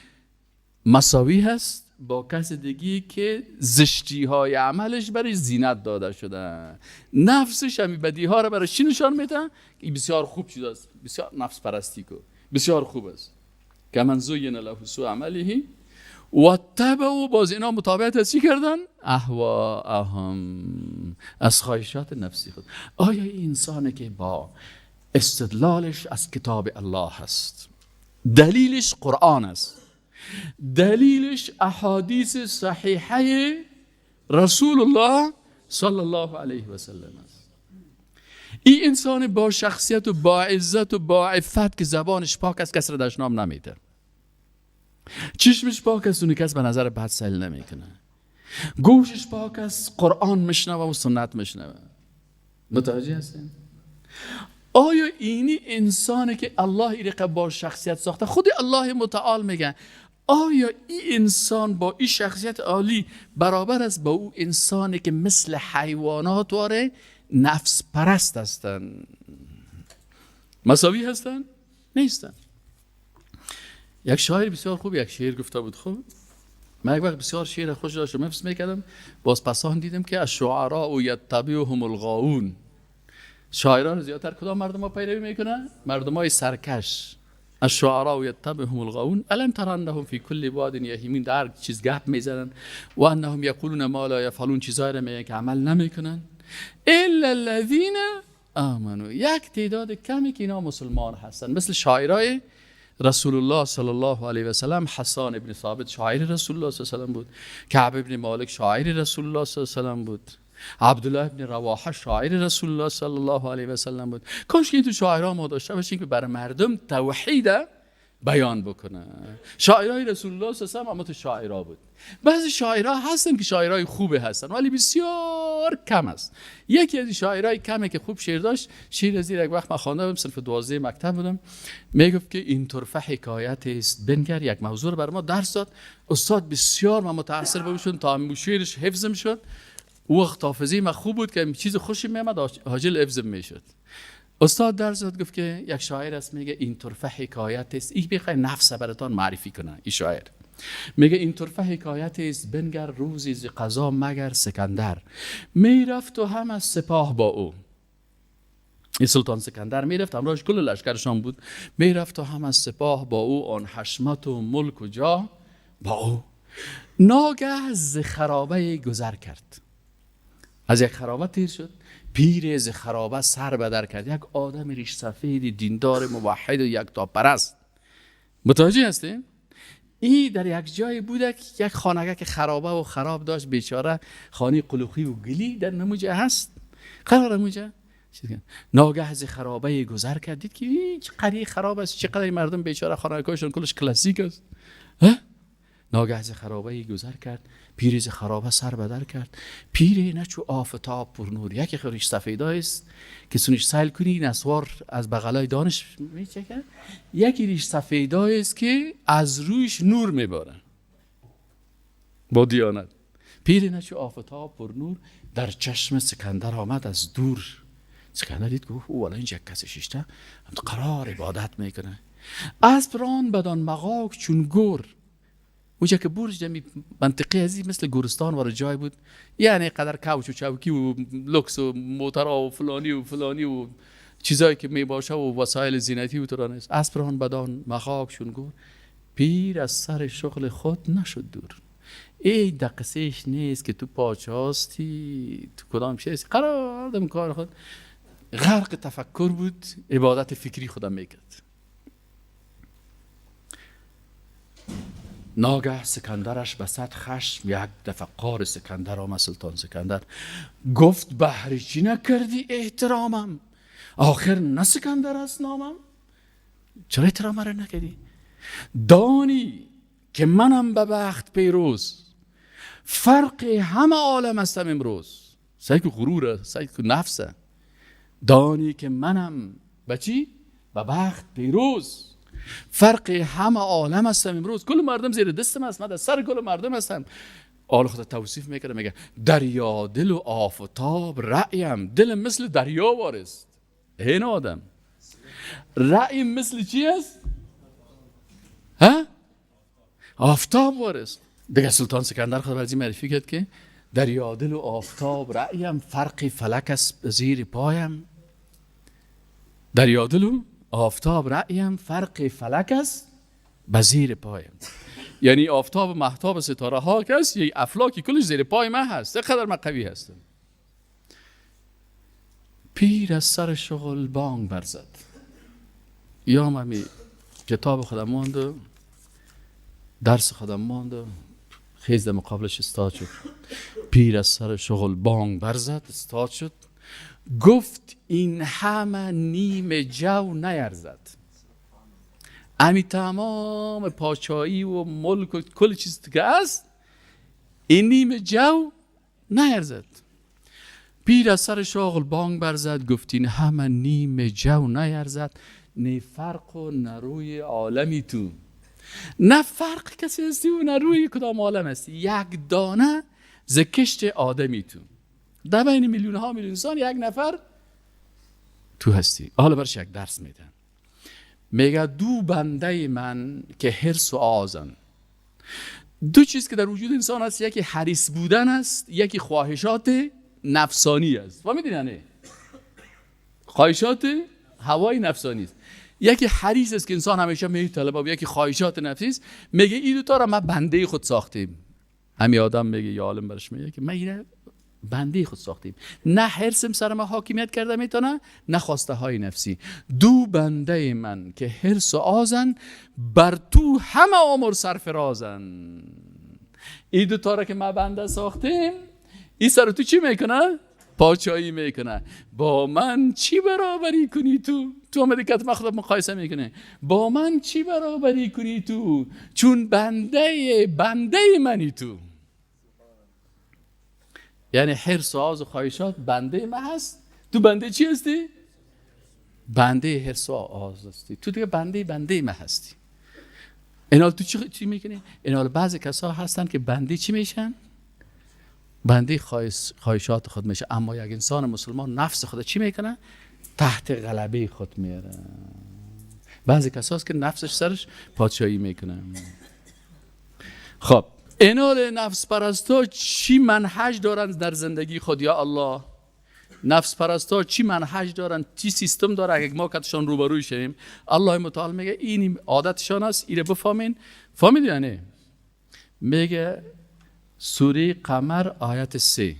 مساوی هست با کس دیگی که زشتی های عملش برای زینت داده شده؟ نفسش همی بدی ها را برای چی نشان میده؟ این بسیار خوب چیز است، بسیار نفس پرستی کو، بسیار خوب است. کمن زین له سوء عمله و تبعوا، باز اینا متابعت از چی کردن؟ اهواهم، از خواهشات نفسی خود. آیا این انسانی که با استدلالش از کتاب الله هست، دلیلش قرآن است، دلیلش احادیث صحیحه رسول الله صلی الله علیه و سلم است، این انسان با شخصیت و با عزت و با عفت که زبانش پاک است کس را دشنام نمیده، چشمش پاک است اونی کس به نظر بد سیل نمیکنه، گوشش پاک است قرآن میشنوه و سنت میشنوه. متوجه هستین؟ آیا اینی انسانی که الله ایرقه با شخصیت ساخته، خود الله متعال میگه آیا این انسان با این شخصیت عالی برابر است با او انسانی که مثل حیوانات واره نفس پرست هستند؟ مساوی هستند؟ نیستند. یک شاعر بسیار خوب یک شعر گفته بود. خوب من یک وقت بسیار شعر خوش داشتم حفظ میکردم، باز پسان دیدم که الشعراء یتبعهم الغاوون. شاعران زیادتر کدام مردم ها پیروی میکنن؟ مردم های سرکش. الشعراء یتبعهم الغاوون الم تر انهم فی کل واد یهیمون، در چیز گپ میزنن و انهم یقولون ما لا یفعلون، چیزایی را میگن که عمل نمیکنن. الا الذین آمنوا، یک تعداد کمی که اینا مسلمان هستن، مثل شاعرای رسول الله صلی الله علیه و سلم. حسان ابن ثابت شاعر رسول الله صلی الله علیه و سلم بود، کعب ابن مالک شاعر رسول الله صلی الله علیه و سلم بود، عبدالله ابن رواحه شاعر رسول الله صلی الله علیه و سلم بود. کاش که این تو شاعرها ما داشته باشیم که برای مردم توحید بیان بکنه. شاعرای رسول الله صلی الله علیه و سلم اما تو شاعرها بود. بعضی شاعرها هستن که شاعرای خوبه هستن ولی بسیار کم است. یکی از شاعرای کمه که خوب شعر داشت، شعر زیر یک وقت من خوانده بودم، صنف 12 مکتب بودم، میگفت که این طرفه حکایت است بنگر. یک موضوع بر ما درس داد استاد، بسیار من متاثر بودم تا شعرش حفظم شد. او وقت حافظه من خوب بود که چیز خوشی میامد حاجل حفظم میشد. استاد درس داد، گفت که یک شاعر است میگه این طرفه حکایت است، این بخوای نفس براتان معرفی کنه. این شاعر میگه این طرفه حکایت است بنگر روزی ز قضا مگر سکندر میرفت و هم از سپاه با او. این سلطان سکندر میرفت، همراهش کل لشکرشان بود، میرفت و هم از سپاه با او، آن حشمت و ملک و جاه با او. ناگه ز خرابه گذر کرد، از یک خرابه تیر شد، پیر ز خرابه سر بدر کرد. یک آدم ریش سفید دیندار موحد و یکتاپرست. متوجه هستین؟ این در یک جای بوده که یک خانگه که خرابه و خراب داشت، بیچاره خانه قلوخی و گلی در نموجه هست، قرار نموجه. ناگه از خرابه گذر کرد، دید که چه قریه خراب است، چقدر مردم بیچاره خانگاهشون کلش کلاسیک است. ناگه از خرابه گذر کرد، پیر از خرابه سر بدر کرد. پیر نه چو آفتاب پر نور، یکی ریش سفیدا است که سونش سیل کنی نسوار از بغلای دانش میچکه، یکی ریش سفیدا است که از رویش نور میباره با دیانت. پیر نه چو آفتاب پر نور، در چشم سکندر آمد از دور. سکندر دید گفت او والا اینجا کسی شیشته هم قرار عبادت میکنه. اسب ران بدان مغاک چون گور. اونجا که برج دمی منطقه ازی مثل گورستان وارد جای بود، یعنی قدر کوچ و چوکی و لکس و موترا و فلانی و فلانی و چیزایی که می باشه و وسایل زینتی و ترانه است. اسب ران بدان مغاک چون گور، پیر از سر شغل خود نشد دور. ای دقیقش نیست که تو پاچاستی تو کدام چیز، قرار دم کار خود غرق تفکر بود، عبادت فکری خودم میکرد. ناگه سکندرش به صد خشم، یک دفعه قار سکندر آمد. سلطان سکندر گفت بهر چی نکردی احترامم؟ آخر نه سکندر است نامم، چرا احترام را نکردی؟ دانی که منم به بخت پیروز، فرق همه عالم هستم امروز. سعی که غرور است، سعی که نفسه. دانی که منم به چی؟ به بخت پیروز، فرق همه عالم هستم امروز. کل مردم زیر دستم است، من در سر کل مردم هستم. آل خدا توصیف میکنه، میگه دریا دل و آفتاب رأیم، دلم مثل دریا وارست. این آدم رأیم مثل چی است؟ ها؟ آفتاب وارست. دیگه سلطان سکندر خدا برزی معرفی کرد که دریا دل و آفتاب رأیم، فرق فلک است زیر پایم. دریا دل و آفتاب رأیم، فرق فلک است به زیر پایم. یعنی آفتاب و مهتاب ستاره ها که است، یه افلاکی کلش زیر پای من هست، چقدر من قوی هستم. پیر از سر شغل بانگ برزد. یا من کتاب خودم ماند و درس خودم ماند و خیز در مقابلش استاد شد. پیر از سر شغل بانگ برزد، استاد شد، گفت این همه نیم جو نیرزد. امی تمام پاچایی و ملک و کل چیز که است، این نیم جو نیرزد. پیر از سر شغل بانگ برزد، گفت این همه نیم جو نیرزد. نه فرق و نه روی عالمی تو، نه فرق کسی هستی و نه روی کدام عالم هستی، یک دانه ز کشت آدمی تو. در بین میلیون ها میلیون انسان یک نفر تو هستی. حالا برش یک درس میدن، میگه دو بنده من که حرص و آزن. دو چیز که در وجود انسان هست، یکی حریص بودن است، یکی خواهشات نفسانی است. فهمیدین؟ یعنی خواهشات هوای نفسانی است. یکی حریص است که انسان همیشه میطلبه، و یکی خواهشات نفسی است. میگه این دو تا را ما بنده خود ساختیم. همین آدم میگه، یا عالم برش میگه که من اینه بنده خود ساختیم، نه حرصم سر ما حاکمیت کرده میتونه، نه خواسته های نفسی. دو بنده من که حرص و آزن، بر تو همه عمر سرفرازن. این دو تا را که ما بنده ساختیم، این سر تو چی میکنه؟ پاچایی میکنه. با من چی برابری کنی تو؟ تو آمدی که من خودت مقایسه میکنه. با من چی برابری کنی تو؟ چون بنده بنده منی تو. یعنی حرص و آز و خواهشات بنده من هست. تو بنده چی هستی؟ بنده حرص و آز هستی. تو دیگه بنده بنده من هستی. اینال تو چی میکنی؟ اینال بعضی کسا هستن که بنده چی میشن؟ بنده خواهشات خود میشه. اما یک انسان مسلمان نفس خود چی میکنه؟ تحت غلبه خود میاره. بعضی کسا هست که نفسش سرش پادشاهی میکنه. خب اینال نفس پرستا چی منهج دارن در زندگی خود؟ یا الله، نفس پرستا چی منهج دارن، چی سیستم داره؟ اگه ما کتشان روبروی شیم، الله متعال میگه این عادتشان است، اینو بفهمین. فهمید یعنی؟ میگه سوره قمر آیت 3.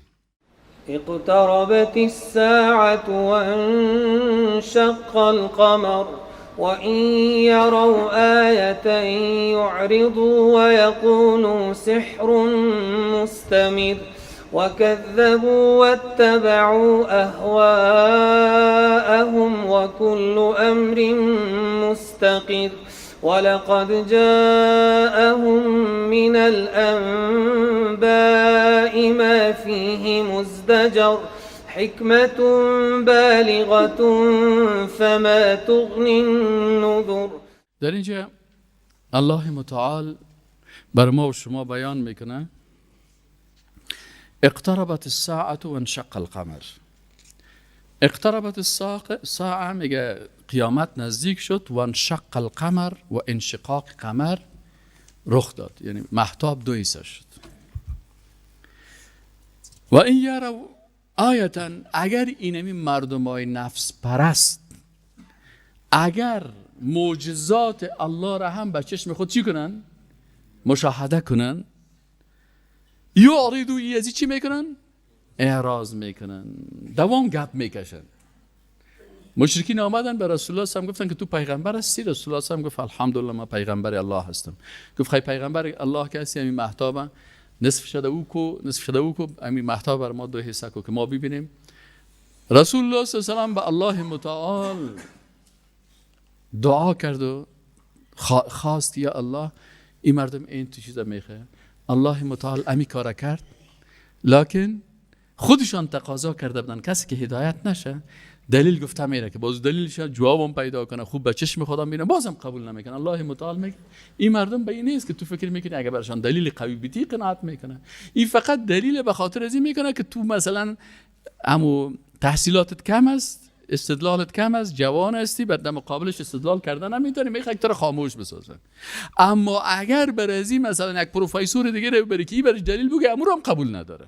اقتربت الساعة وانشق القمر وإن يروا آية يعرضوا ويقولوا سحر مستمر وكذبوا واتبعوا أهواءهم وكل أمر مستقر ولقد جاءهم من الأنباء ما فيه مزدجر حكمة بالغة فما تغني النذر. در اینجا الله متعال بر ما و شما بیان میکنه اقتربت الساعة و انشق القمر. اقتربت الساعة میگه قیامت نزدیک شد و انشق القمر و انشقاق قمر رخ داد، یعنی مهتاب دو حصه شد. و این یروا آیتا، اگر اینمی مردمای نفس پرست اگر معجزات الله را هم به چشم خود چی کنن؟ مشاهده کنن، یعرضوا، ازی چی میکنن؟ اعراض میکنن، دوام گپ میکشن. مشرکین آمدن به رسول الله صلی الله علیه و گفتن که تو پیغمبر هستی؟ رسول الله صلی الله علیه و گفت الحمدلله من پیغمبر الله هستم. گفت خی پیغمبر الله که هستی، همین مهتاب نصف شده او کو، نصف شده او کو، همین مهتاب بر ما دو حصه کو که ما ببینیم. رسول الله صلی الله علیه و سلم به الله متعال دعا کرد و خواست یا الله این مردم این تو چیزا میخواه. الله متعال امی کار کرد، لکن خودشان تقاضا کرده بودن کسی که هدایت نشه دلیل گفته میره که باز دلیلش جوابم پیدا کنه، خوب به چشم خودم میبینه، بازم قبول نمیکنه. الله متعال میگه این مردم به این نیست که تو فکر میکنی اگه برشان دلیل قوی بدی قناعت میکنه. این فقط دلیل به خاطر از این میکنه که تو مثلا امو تحصیلاتت کم است، استدلالت کم است، جوان هستی، بعد در مقابلش استدلال کردن نمیتونی، میخوای تو رو خاموش بسازن. اما اگر برازی مثلا یک پروفسور دیگه رو بری که برش دلیل بگه، امو رو هم قبول نداره.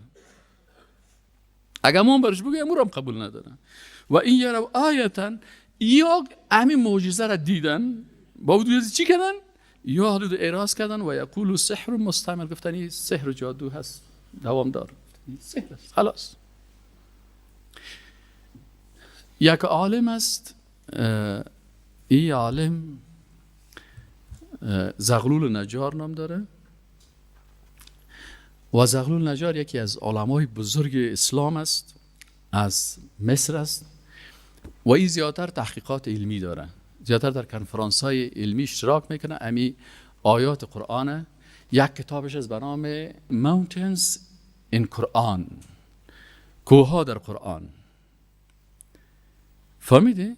اگر ما برش بگه، امو رو هم قبول نداره. و این یرو آیتن، یا همین معجزه را دیدن با وجود چی کردن؟ یا حدود اعراض کردن و یقولوا سحر مستمر، گفتن این سحر و جادو هست، دوام دار، سحر است، خلاص. یک عالم است، این عالم زغلول نجار نام داره و زغلول نجار یکی از علمای بزرگ اسلام است، از مصر است و این زیادتر تحقیقات علمی داره، زیادتر در کنفرانس های علمی اشتراک میکنه. امی آیات قرآن، یک کتابش از به نام Mountains in Quran، کوه‌ها در قرآن، فهمیدی؟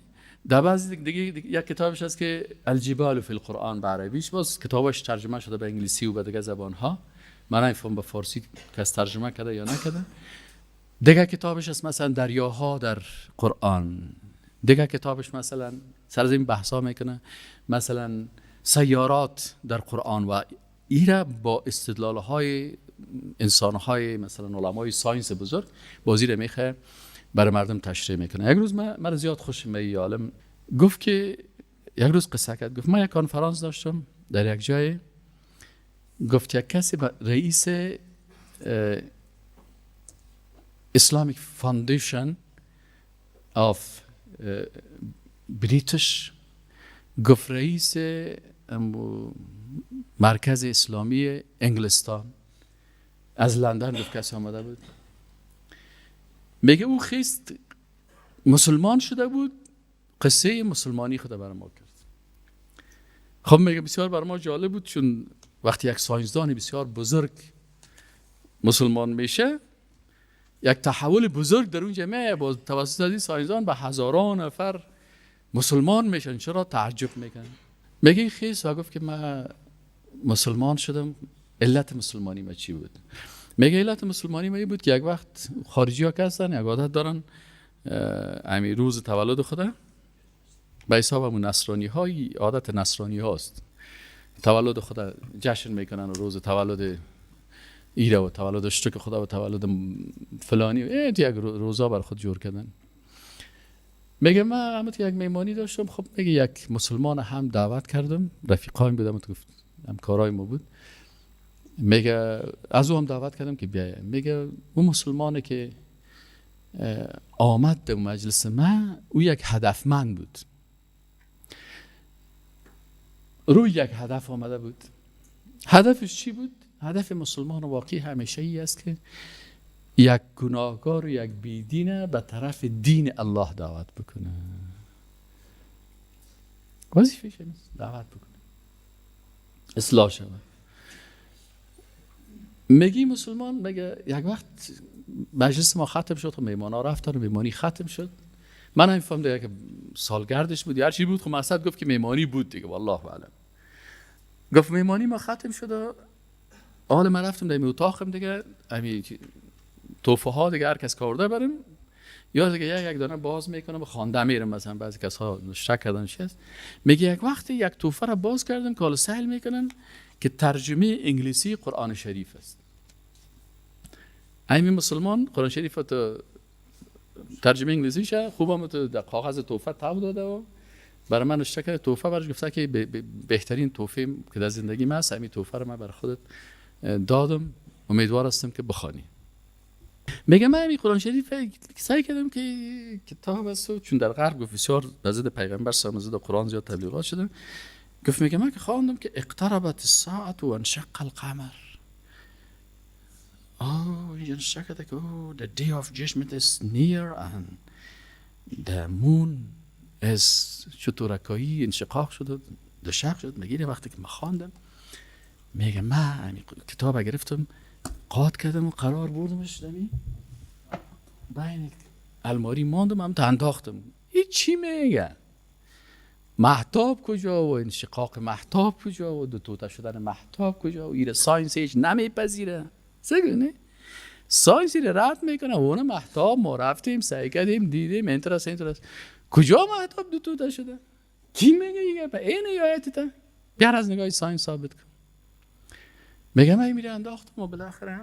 در بعضی دیگه یک کتابش هست که الجبال فی القرآن به عربیش، باز کتابش ترجمه شده به انگلیسی و به دیگه زبان‌ها، من نمی‌فهمم به فارسی کس ترجمه کرده یا نکرده. دیگه کتابش هست مثلا دریاها در قرآن، دیگه کتابش مثلا سر از این بحثا میکنه، مثلا سیارات در قرآن و ایره با استدلال های انسان های مثلا علمای science بزرگ بازی رو میخواه برای مردم تشریح میکنه. یک روز من زیاد خوش می عالم گفت که یک روز قصه کرد، گفت من یک کنفرانس داشتم در یک جای، گفت یک کسی رئیس Islamic Foundation of British، گفت رئیس مرکز اسلامی انگلستان از لندن، گفت کسی آمده بود، میگه او خیست مسلمان شده بود، قصه مسلمانی خود برای ما کرد. خب میگه بسیار برای ما جالب بود، چون وقتی یک ساینسدان بسیار بزرگ مسلمان میشه، یک تحول بزرگ در اون جامعه با توسط این ساینسدان به هزاران نفر مسلمان میشن، چرا تعجب میکنن؟ میگه خیس و گفت که من مسلمان شدم، علت مسلمانی ما چی بود؟ میگه علت مسلمانی ما بود که یک وقت خارجی ها که هستن یک عادت دارن امی روز تولد خدا به حساب همون نصرانی های عادت نصرانی هاست، تولد خدا جشن میکنن و روز تولد ایره و تولد اشتک خدا و تولد فلانی و یک روزا بر خود جور کردن. میگه من همون یک میمانی داشتم، خب میگه یک مسلمان هم دعوت کردم، رفیقایم بودم، گفت همکارای ما بود، میگه از او هم دعوت کردم که بیایه. میگه اون مسلمانه که آمد به مجلس من، او یک هدفمند بود، روی یک هدف آمده بود. هدفش چی بود؟ هدف مسلمان واقعی همیشه ای است که یک گناهکار و یک بیدین به طرف دین الله دعوت بکنه. وظیفه‌ش نیست دعوت بکنه، اصلاح شود. میگی مسلمان میگه یک وقت مجلس ما ختم شد، خب میهمانا رفتن و میهمانی ختم شد. من هم فهمیدم که سالگردش بود یا هر چی بود، خب مقصد گفت که میهمانی بود دیگه، والله اعلم. گفت میهمانی ما ختم شد و حالا من رفتم در اتاقم دیگه، همین توفه ها دیگه هر کس کارده بریم یا دیگه یک دانه باز میکنم و خوانده میرم، مثلا بعضی کسا شک کردن چی است. میگه یک وقتی یک توفه را باز کردم که حالا سهل میکنم که ترجمه انگلیسی قرآن شریف است. همین مسلمان قرآن شریف تو ترجمه انگلیسیش خوبم تو در کاغذ توفه تاب داده و برای من نوشته کرده توفه، براش گفته که بهترین توفه که در زندگی من است، همین توفه رو من برای خودت دادم، امیدوار هستم که بخوانی. میگه من همین قرآن شریف سعی کردم که کتاب است، چون در غرب گفت بسیار به ضد پیغمبر صلی الله علیه و قرآن زیاد تبلیغات شده. گفت میگه من که خواندم که اقتربت الساعة و انشق القمر. اینجا نوشته کرده که the day of judgment is near and the moon is شترکایی انشقاق شد، دشق شد. میگه وقتی که من خواندم، میگه من کتاب گرفتم قات کردم و قرار بردمش دمی بین الماری ماندم، هم تا انداختم. هیچ چی میگه مهتاب کجا و انشقاق مهتاب کجا و دو توته شدن مهتاب کجا و ایره science هیچ نمیپذیره. سگونه science ایره رد میکنه و اون مهتاب ما رفتیم سعی کردیم دیدیم اینترس کجا مهتاب دو توته شده؟ کی میگه ایگه به این آیت تا بیار از نگاه science ثابت کن. میگم من میره انداختم و بالاخره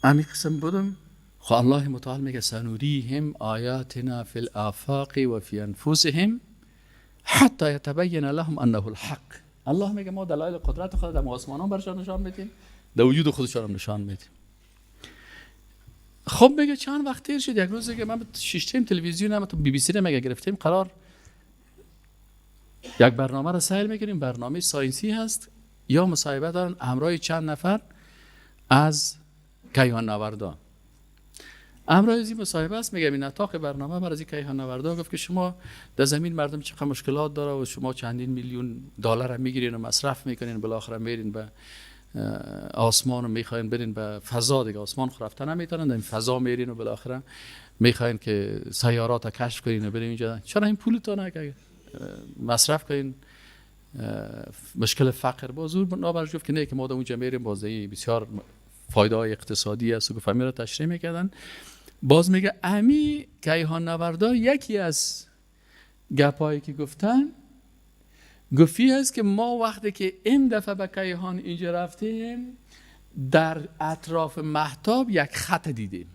همین قسم بودم. خب الله متعال میگه سنوریهم آیاتنا فی الآفاق و فی انفسهم حتی یتبین لهم انه الحق. الله میگه ما دلایل قدرت خود در آسمانان برشان نشان میدیم، در وجود خودشان نشان میدیم. خب میگه چند وقت تیر شد، یک روز دیگه من شیشتیم تلویزیون هم تو بی بی سی رو میگه گرفتیم، قرار یک برنامه رو سیل میکنیم، برنامه ساینسی هست یا مصاحبه دارن همراه چند نفر از کیهان نوردان. همراه از این مصاحبه است، میگم این اتاق برنامه بر از این کیهان نوردا گفت که شما در زمین مردم چقدر مشکلات داره و شما چندین میلیون دلار هم میگیرین و مصرف میکنین، بالاخره میرین به آسمان و میخواین برین به فضا دیگه، آسمان خو رفته نمیتونن، در این فضا میرین و بالاخره میخواین که سیارات کشف کنین و برین اینجا، چرا این پولتون که مصرف کنین مشکل فقر باز او نابرش گفت که نه که ما در اونجا میریم بازدهی بسیار فایده های اقتصادی است و گفت را تشریح میکردن. باز میگه امی کیهان نوردا یکی از گپایی که گفتن گفتی هست که ما وقتی که این دفعه به کیهان اینجا رفتیم در اطراف مهتاب یک خط دیدیم،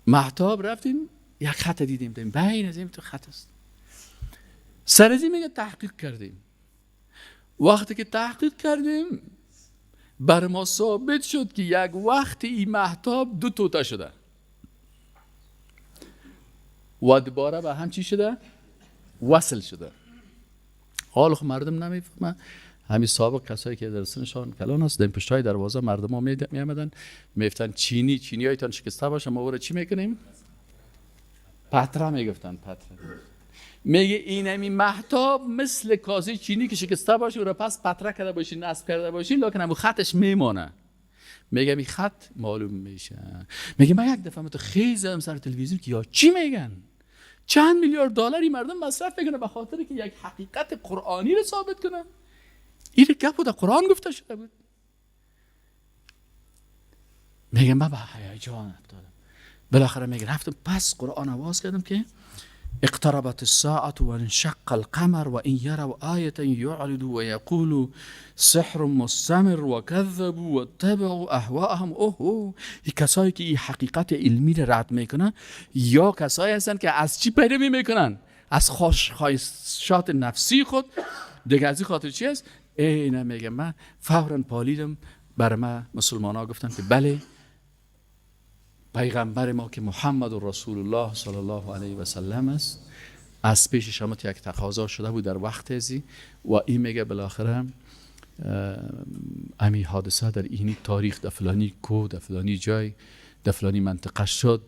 مهتاب رفتیم یک خط دیدیم، بین از این تو خط است. سر از این میگه تحقیق کردیم، وقتی که تحقیق کردیم بر ما ثابت شد که یک وقت این مهتاب دو توته شده و دوباره به هم چی شده؟ وصل شده. حال خب مردم نمیفهمن. همین سابق کسایی که در سنشان کلان هست در پشتای دروازه مردم ها می آمدن میگفتن چینی چینی هایتان شکسته باشه ما او را چی میکنیم؟ پتره میگفتن، پتره. میگه این همین مهتاب مثل کاسه چینی که شکسته باشه او را پس پتره کرده باشی نصب کرده باشی لکن همون خطش میمانه. میگه این خط معلوم میشه. میگه من یک دفعه تو خیلی زدم سر تلویزیون که یا چی میگن؟ چند میلیارد دلاری مردم مصرف میکنه به خاطر که یک حقیقت قرآنی رو ثابت کنه. این گپ در قرآن گفته شده بود. میگه من به هیجان افتادم. بالاخره میگه رفتم پس قرآن آواز کردم که اقتربت الساعة وانشق القمر وإن يروا آية يعرضوا ويقولوا سحر مستمر وكذبوا واتبعوا أهواءهم. اوه اوه، این کسایی که این حقیقت علمی رو رد میکنن یا کسایی هستن که از چی پیروی میکنن؟ از خواهشات نفسی خود دیگه. از این خاطر چی است؟ اینه میگه من فورا پالیدم. برای من مسلمان ها گفتن که بله پیغمبر ما که محمد رسول الله صلی الله علیه و سلم است، از پیش شما یک تقاضا شده بود در وقت ازی و این میگه بالاخره امی حادثه در اینی تاریخ در فلانی کو در فلانی جای در فلانی منطقه شد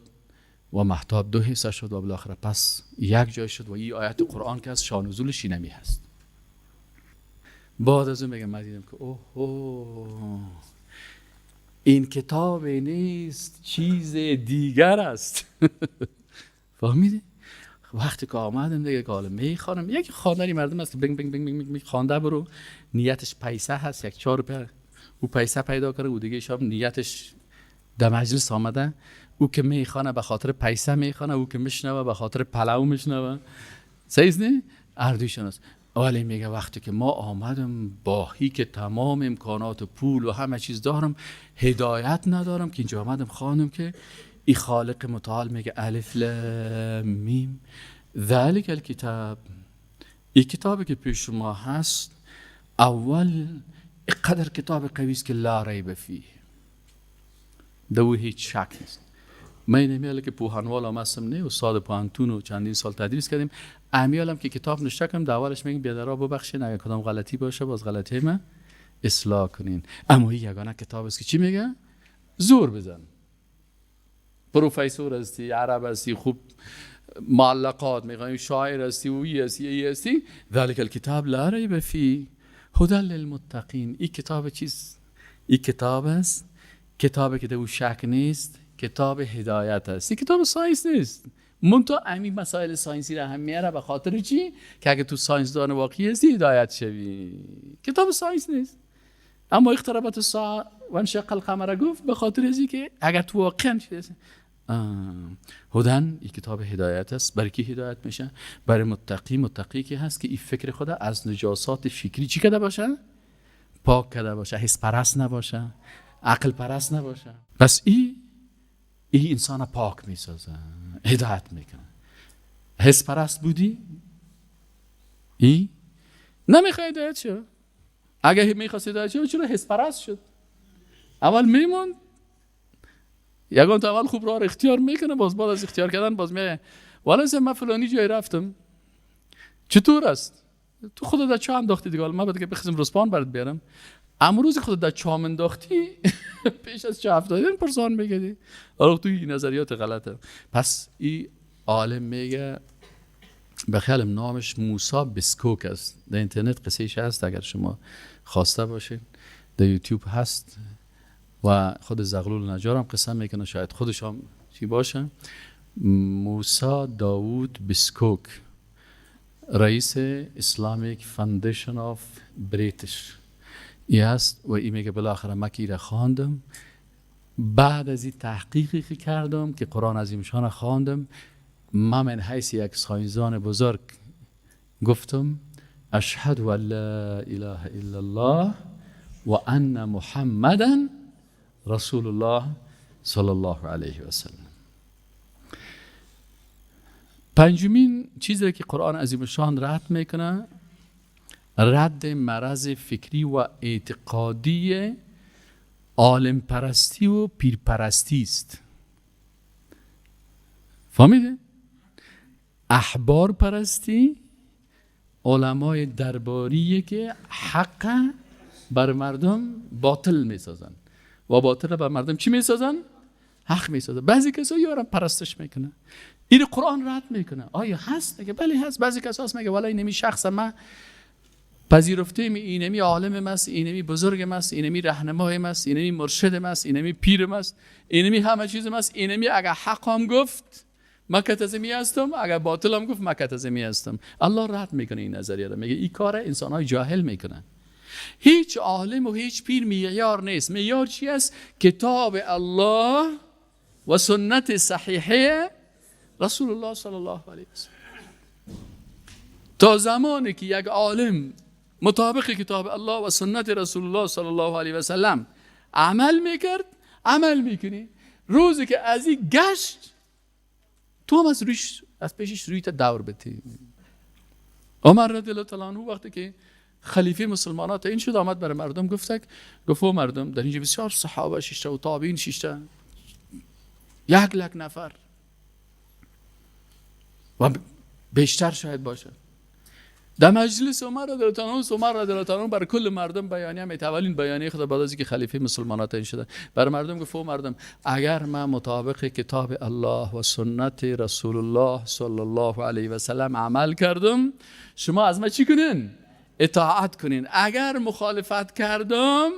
و مهتاب دو حصه شد و بالاخره پس یک جای شد و این آیت قرآن که از شان نزولش اینمی هست. بعد از اون میگم من دیدم که اوه این کتاب نیست، چیز دیگر است. فهمیدی؟ وقتی که آمدم دیگه که حالا میخوانم، یک خواندنی مردم است که بینگ بینگ بینگ بینگ خوانده برو، نیتش پیسه هست، یک 4 روپیه او پیسه پیدا کنه، او دیگه شام نیتش در مجلس آمده، او که میخوانه به خاطر پیسه میخوانه، او که میشنوه به خاطر پلو میشنوه، صحیح نه؟ اردویشان است. ولی میگه وقتی که ما آمدم باهی که تمام امکانات و پول و همه چیز دارم، هدایت ندارم، که اینجا آمدم خواندم که ای خالق متعال میگه الف لام میم ذلک الکتاب، این کتابی که پیش شما هست اول اینقدر کتاب قوی است که لا ریب فیه، دو هیچ شک نیست. من این که پوهنوال هم هستم، نه استاد پوهنتون و چندین سال تدریس کردیم، امیالم که کتاب نشته کنم در اولش میگم بیادرها ببخشین اگر کدام غلطی باشه باز غلطی من اصلاح کنین، اما این یگانه کتاب است که چی میگه؟ زور بزن، پروفسور هستی، عرب هستی، خوب معلقات میخوایی، شاعر هستی، وی هستی، ای هستی، ذلک الکتاب لا ریب فیه هدی للمتقین. این کتاب چیز؟ این کتاب است، کتابی که در شک نیست، کتاب هدایت است، این کتاب science نیست. منتها همین مسائل science ی را هم میاره به خاطر چی؟ که اگه تو science دان واقعی هستی هدایت شوی. کتاب science نیست، اما اقتربت الساعه و انشق القمر گفت به خاطر ازی که اگر تو واقعا چیز هدن، این کتاب هدایت است. برای کی هدایت میشه؟ برای متقی. متقی که هست که این فکر خود از نجاسات فکری چی کده باشه؟ پاک کده باشه، حس پرست نباشه، عقل پرست نباشه. پس این انسان پاک میسازه، هدایت میکنه. حس پرست بودی؟ ای نمیخوای هدایت شو. اگه میخواست هدایت شو چرا حس پرست شد؟ اول میموند یگان تا اول خوب راه اختیار میکنه، باز بعد از اختیار کردن باز میگه والا من فلانی جای رفتم چطور است؟ تو خودت در چاه انداختی دیگه، من باید که بخزم رسپان برات بیارم. امروز خودت در چاه انداختی پیش از چه افتادن پرسان میگیری. آره تو این نظریات غلطه. پس این عالم میگه به خیالم نامش موسی بسکوک است، در اینترنت قصهش هست اگر شما خواسته باشین، در یوتیوب هست و خود زغلول نجار هم قصه میکنه، شاید خودش هم چی باشه. موسی داوود بسکوک، رئیس Islamic Foundation of British ای هست و ای میگه بالاخره من که ایره خواندم، بعد از این تحقیقی که کردم که قرآن عظیم شان خواندم، من حیث یک science دان بزرگ گفتم اشهد ان لا اله الا الله و ان محمدا رسول الله صلی الله علیه و سلم. پنجمین چیزی که قرآن عظیم شان رد میکنه، رد مرض فکری و اعتقادی عالم پرستی و پیر پرستی است. فهمیده؟ احبار پرستی، علمای درباری که حق بر مردم باطل میسازن و باطل بر مردم چی میسازن؟ حق میسازن. بعضی کسا یارم پرستش میکنه، این قرآن رد میکنه. آیا هست؟ میگه بله هست. بعضی کسا هست میگه والله اینمی شخص ما پذیرفتیم، اینمی عالم ماست، اینمی بزرگ ماست، اینمی رهنمای ماست، اینمی مرشد ماست، اینمی پیر ماست، اینمی همه چیز ماست، اینمی اگر حق هم گفت من کتزمی هستم، اگر باطل هم گفت من کتزمی هستم. الله رد میکنه این نظریه رو، میگه این کار انسان‌های جاهل میکنن. هیچ عالم و هیچ پیر معیار نیست. معیار چی است؟ کتاب الله و سنت صحیحه رسول الله صلی الله علیه و سلم. تا زمانی که یک عالم مطابق کتاب الله و سنت رسول الله صلی الله علیه و سلم عمل میکرد، عمل میکنی. روزی که از این گشت تو هم از رویش، از پیشش روی تا دور بتی. عمر رضی الله تعالی عنه وقتی که خلیفه مسلمانات این شد، آمد برای مردم گفت، گفت مردم در اینجا بسیار صحابه ششته و تابعین ششته، 1 لک نفر و بیشتر شاید باشه. در مجلس عمر رضی الله عنه، عمر رضی الله عنه بر کل مردم بیانیه میده، اولین بیانیه خود بعد از اینکه خلیفه مسلمانات تعیین شده بر مردم گفت مردم اگر من مطابق کتاب الله و سنت رسول الله صلی الله علیه و سلم عمل کردم شما از ما چی کنین؟ اطاعت کنین. اگر مخالفت کردم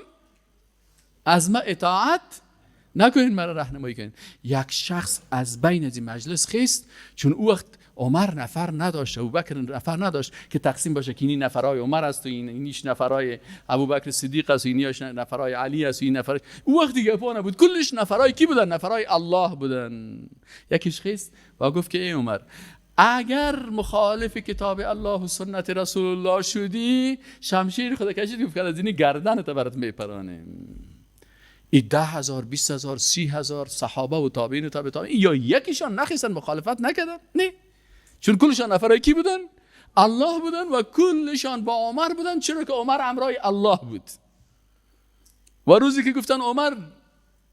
از ما اطاعت نکنین، مرا راهنمایی کنین. یک شخص از بین از این مجلس خیست، چون او وقت عمر نفر نداشت، ابوبکر نفر نداشت که تقسیم باشه که این نفرای عمر است و اینیش نفرای ابوبکر صدیق است و اینیش نفرای علی است و این نفر. او وقت دیگه پا نبود، کلش نفرای کی بودن؟ نفرای الله بودن. یکیش خیست و گفت که ای عمر اگر مخالف کتاب الله و سنت رسول الله شدی شمشیر خدا کشید، گفت که از این گردنت برات میپرانیم. این 10,000 20,000 30,000 صحابه و تابعین و تابع تابعین یا یکیشان نخیستن مخالفت نکردن؟ نه، چون کلشان نفرای کی بودن؟ الله بودن و کلشان با عمر بودن، چرا که عمر امرای الله بود. و روزی که گفتن عمر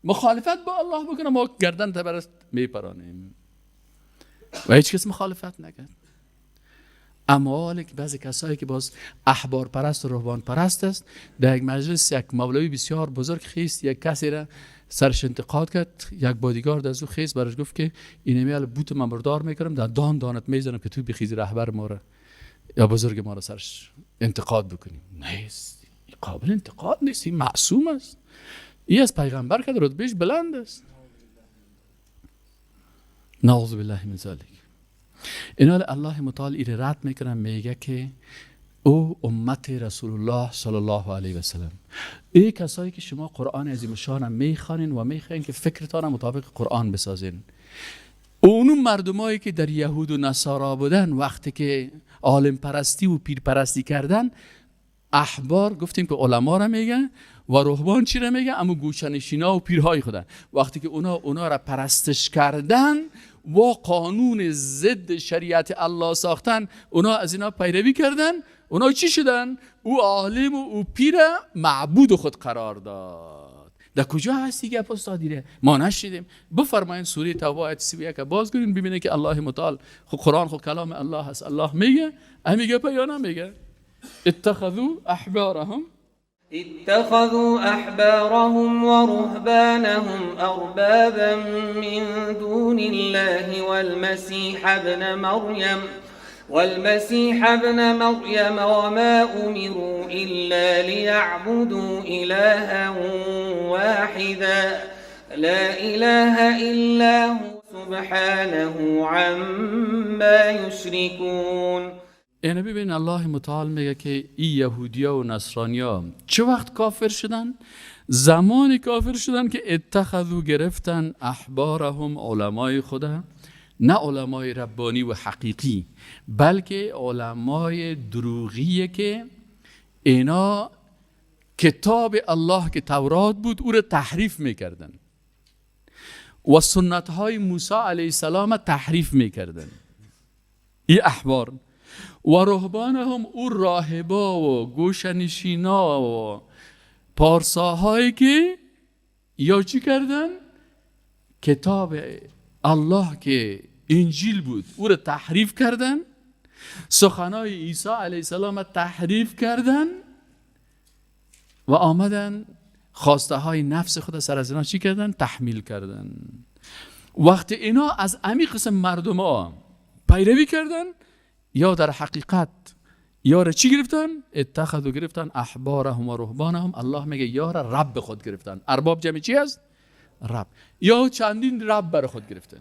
مخالفت با الله بکنه ما گردن تبرست میپرانیم و هیچ کس مخالفت نکرد. اما بعضی کسایی که باز احبار پرست و رهبان پرست است، در یک مجلس یک مولوی بسیار بزرگ خیست یک کسی را سرش انتقاد کرد، یک بادیگارد از او خیست براش گفت که اینمی بوت من بردار میکنم در دان دانت میزنم که تو بخیزی رهبر ما را یا بزرگ ما را سرش انتقاد بکنی. نیست، قابل انتقاد نیست، این معصوم است، این از پیغمبر که رتبهش بلند است. نعوذ بالله من ذلک. اینا الله متعال ایره رد میکنه، میگه که او امت رسول الله صلی الله علیه و سلم، ای کسایی که شما قرآن عظیم شان میخوانین و میخواین که فکرتان مطابق قرآن بسازین، اونو مردمایی که در یهود و نصارا بودن وقتی که عالم پرستی و پیر پرستی کردن، احبار گفتیم که علما را میگن و رهبان چی را میگن؟ اما گوشنشینا و پیرهای خودن. وقتی که اونا را پرستش کردن و قانون ضد شریعت الله ساختن، اونا از اینا پیروی کردن، اونا چی شدن؟ او عالم و او پیر معبود خود قرار داد. در کجا هستی گپ استادیره؟ ما نشیدیم. بفرمایین سوره توبه آیت 31 باز کنین ببینید که الله متعال خو قرآن خو کلام الله هست، الله میگه امی گپ یا نمیگه؟ اتخذوا احبارهم اتخذوا احبارهم ورهبانهم اربابا من دون الله والمسيح ابن مريم وما أمروا إلا ليعبدوا إلها واحدا لا إله إلا هو سبحانه عما يشركون. یعنی ببین الله متعال میگه که ای یهودیا و نصرانیا چه وقت کافر شدن؟ زمانی کافر شدن که اتخذوا گرفتن احبارهم علمای خدا، نه علمای ربانی و حقیقی بلکه علمای دروغیه که اینا کتاب الله که تورات بود او را تحریف میکردن و سنت های موسی علیه السلام تحریف میکردن. ای احبار و رهبان هم او راهبا و گوشنشینا و پارساهایی که یا چی کردن؟ کتاب الله که انجیل بود او را تحریف کردن، سخنای عیسی علیه السلام تحریف کردن و آمدن خواسته های نفس خود سر از اینا چی کردن؟ تحمیل کردن. وقتی اینا از امی قسم مردم ها پیروی کردن یا در حقیقت یا را چی گرفتن؟ اتخذوا گرفتن احبارهم و رهبانهم. الله میگه یا را رب خود گرفتن. ارباب جمع چی است؟ رب. یا چندین رب بر خود گرفتن.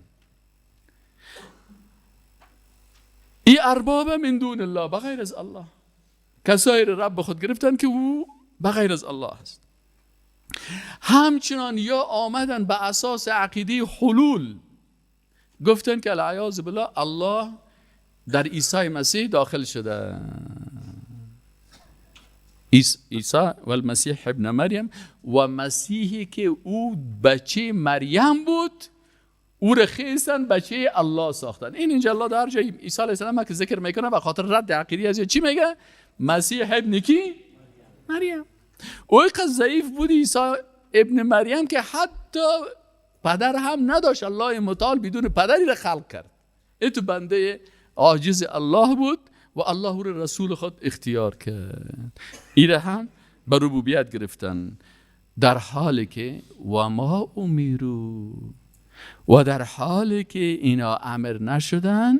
ای ارباب من دون الله، بغیر از الله، کسایی را رب خود گرفتن که او بغیر از الله است. همچنان یا آمدن به اساس عقیده حلول گفتن که العیاذ بالله الله در عیسی مسیح داخل شده، عیسی و المسیح ابن مریم، و مسیحی که او بچه مریم بود او را خیستن بچه الله ساختن. این اینجا الله در جای عیسی علیه السلام که ذکر میکنه و خاطر رد عقیده از چی میگه؟ مسیح ابن کی؟ مریم. او اینقدر ضعیف بود عیسی ابن مریم که حتی پدر هم نداشت. الله متعال بدون پدری را خلق کرد. این تو بنده عاجز الله بود و الله را رسول خود اختیار کرد. این هم به ربوبیت گرفتن، در حالی که و ما امیرو، و در حالی که اینا امر نشدن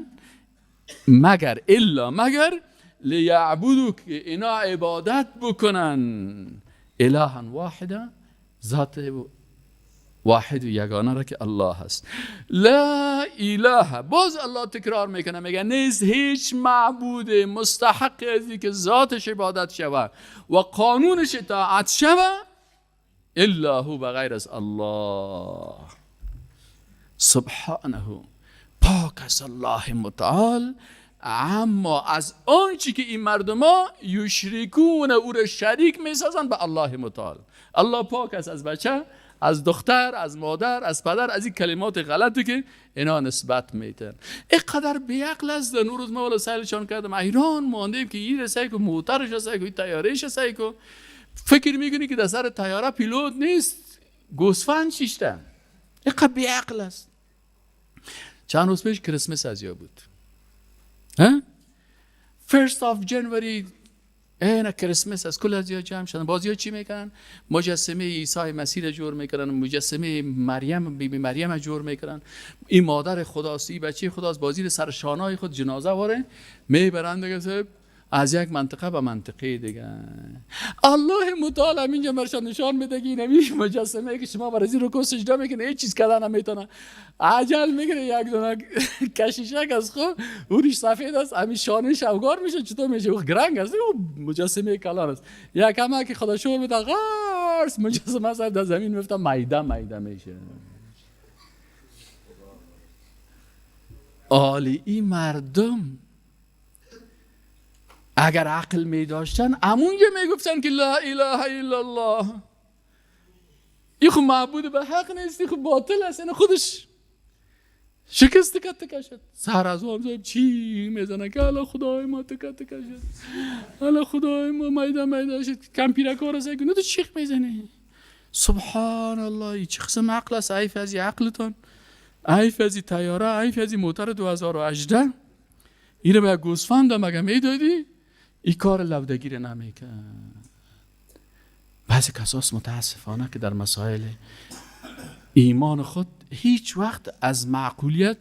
مگر الا مگر لیعبدو، که اینا عبادت بکنن الها واحدا، ذات واحد و یگانه را که الله هست. لا اله، باز الله تکرار میکنه، میگه نیست هیچ معبود مستحق از که ذاتش عبادت شود و قانونش اطاعت شود الا هو، بغیر از الله. سبحانه، پاک است الله متعال اما از آنچه که این مردم ها یشرکون، او را شریک میسازن به الله متعال. الله پاک است از بچه، از دختر، از مادر، از پدر، از این کلمات غلطی که اینا نسبت میتن. اینقدر بیعقل است. نور روز ما ولی سیلشان کردم، ایران ماندیم که این رسای کو موترش رسای کو تیارهش رسای کو، فکر میکنی که در سر تیاره پیلوت نیست، گوسفند شیشته. اینقدر بیعقل است. چند روز پیش کریسمس از یا بود، ها؟ 1 January اینا کریسمس از کل از یا جمع شدن. بازی ها چی میکنن؟ مجسمه عیسی مسیح جور میکنن، مجسمه مریم، بی بی مریم جور میکنن. این مادر خداست، این بچه خداست. بازی سر شانای خود جنازه واره میبرند دیگه، از یک منطقه به منطقه دیگه. الله متعال اینجا برشان نشان میده که این مجسمه که شما برای زیر رکوع سجده میکنه هیچ چیز کردن نمیتونه. عجل میگیره یک دونه کشیشک از خود اورش سفید است، همین شانه افگار میشه. چطور میشه؟ او گرنگ است، او مجسمه کلان است. یک هم که خدا شور میده غرس مجسمه صاحب در زمین میفته، میده میده میشه. عالی این مردم اگر عقل می داشتن همونجا می گفتن که لا اله الا الله، این خو معبود به حق نیست، این خو باطل است، این خودش شکست تکه تکه شد. سر از هم چی میزنه که الا خدای ما تکه تکه شد، الا خدای ما میده میده شد، کمپیرکا را سعی کنه تو چیخ میزنه. سبحان الله، این چه قسم عقل است؟ عیف از عقلتان، عیف از تیاره، عیف از موتر 2018. اینو به گوسفند مگه میدادی؟ این کار لودگی رو نمیکرد. بعضی کساس متاسفانه که در مسائل ایمان خود هیچ وقت از معقولیت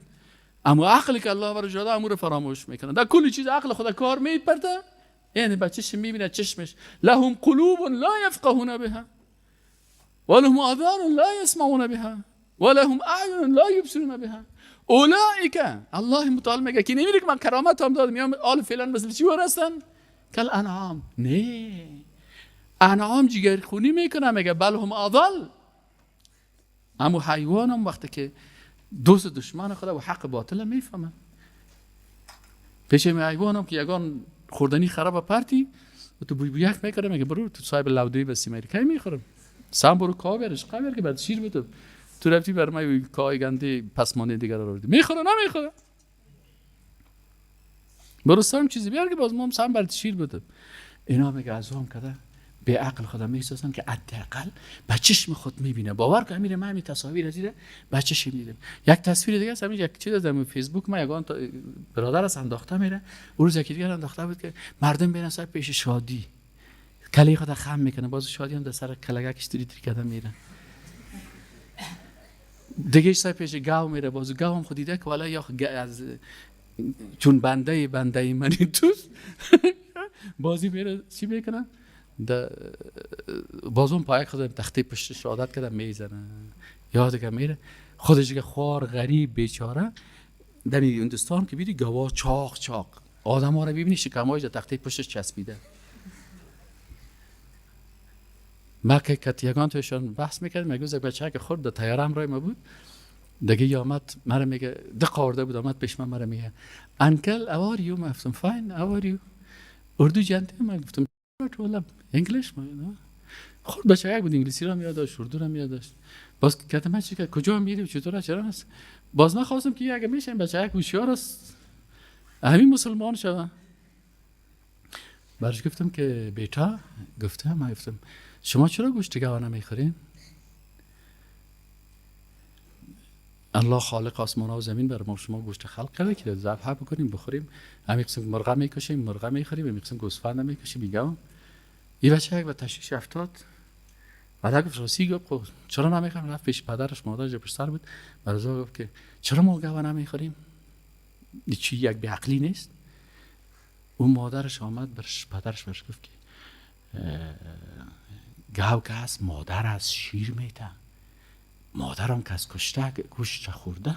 اما عقلی که الله برش داده امور فراموش میکنن. در کل چیز عقل خود کار میپرده، یعنی بچهش میبینه چشمش، لهم قلوب لا یفقهون بها ولهم آذان لا یسمعون بها ولهم اعین لا یبصرون بها اولئک. الله متعال میگه که نمیره که من کرامت هم دادم، میام آل فعلا مثل چی هستن؟ کل انعام. نه، انعام جگرخونی میکنه، میگه بل هم اضل. اما حیوان هم وقتی که دوست دشمن خدا و حق باطل میفهمه. پیش می حیوان هم که یگان خوردنی خراب پرتی و تو بوی بویک میکنه، میگه برو تو صاحب لودی بسی میری کی میخورم، سم برو کابرش قبر که بعد شیر بده، تو رفتی بر من کای گنده پسمانده دیگر رو آوردی. میخوره نمیخوره، برو سم چیزی بیار که باز ما هم سم برات شیر بده. اینا میگه از هم کده به عقل خودم میسازن که حداقل به چشم خود میبینه. باور کن امیر من همین تصاویر از اینه به چشم دیدم. یک تصویر دیگه است، همین یک چیز از فیسبوک ما یگان برادر از انداخته میره، اون روز یکی دیگه انداخته بود که مردم بین سر پیش شادی کله خود خم میکنه، باز شادی هم در سر کلگکش تری تری کردن میره. دیگه سر پیش گاو میره، باز گاو هم خود دیده که والا یا از چون بنده بنده منی توست بازی میره چی میکنه، بازم پایک خود تخته پشتش عادت کرده میزنه، یا دیگه میره خودش دیگه خوار غریب بیچاره. در هندوستان که بیدی گوا چاق چاق آدم ها رو ببینی شکمایش در تخته پشتش چسبیده. ما که کتیگان توشان بحث میکردیم، میگه یک بچه که خورد در تیاره هم رای ما بود دیگه، یا آمد مرا میگه دقه آورده بود، آمد پیش من مرا میگه uncle how are you؟ من گفتم fine how are you؟ اردو جنتی؟ من گفتم والا English. ما خورد بچه یک بود، انگلیسی رو هم یاد داشت، اردو رو هم یاد داشت. باز گفتم من چی کجا میری چطور چرا هست؟ باز من خواستم که اگه میشه بچه یک هوشیار است همین مسلمان شوه. برش گفتم که بیتا، گفتم من گفتم شما چرا گوشت گاو نمیخورین؟ الله خالق آسمان ها و زمین بر ما شما گوشت خلق کرده که ذبح بکنیم بخوریم. همین قسم مرغ میکشیم، مرغ میخوریم، همین قسم گوسفند میکشیم. میگم این بچه یک به تشویش افتاد. بعد گفت راستی، گفت چرا نمیخوریم؟ رفت پیش پدرش، مادرش پشت سر بود. برای گفت که چرا ما گوه نمیخوریم؟ چی یک بی‌عقلی نیست؟ اون مادرش آمد برش، پدرش برش گفت که گاو که هست مادر از شیر میده، مادرم که از کشته گوشت خورده،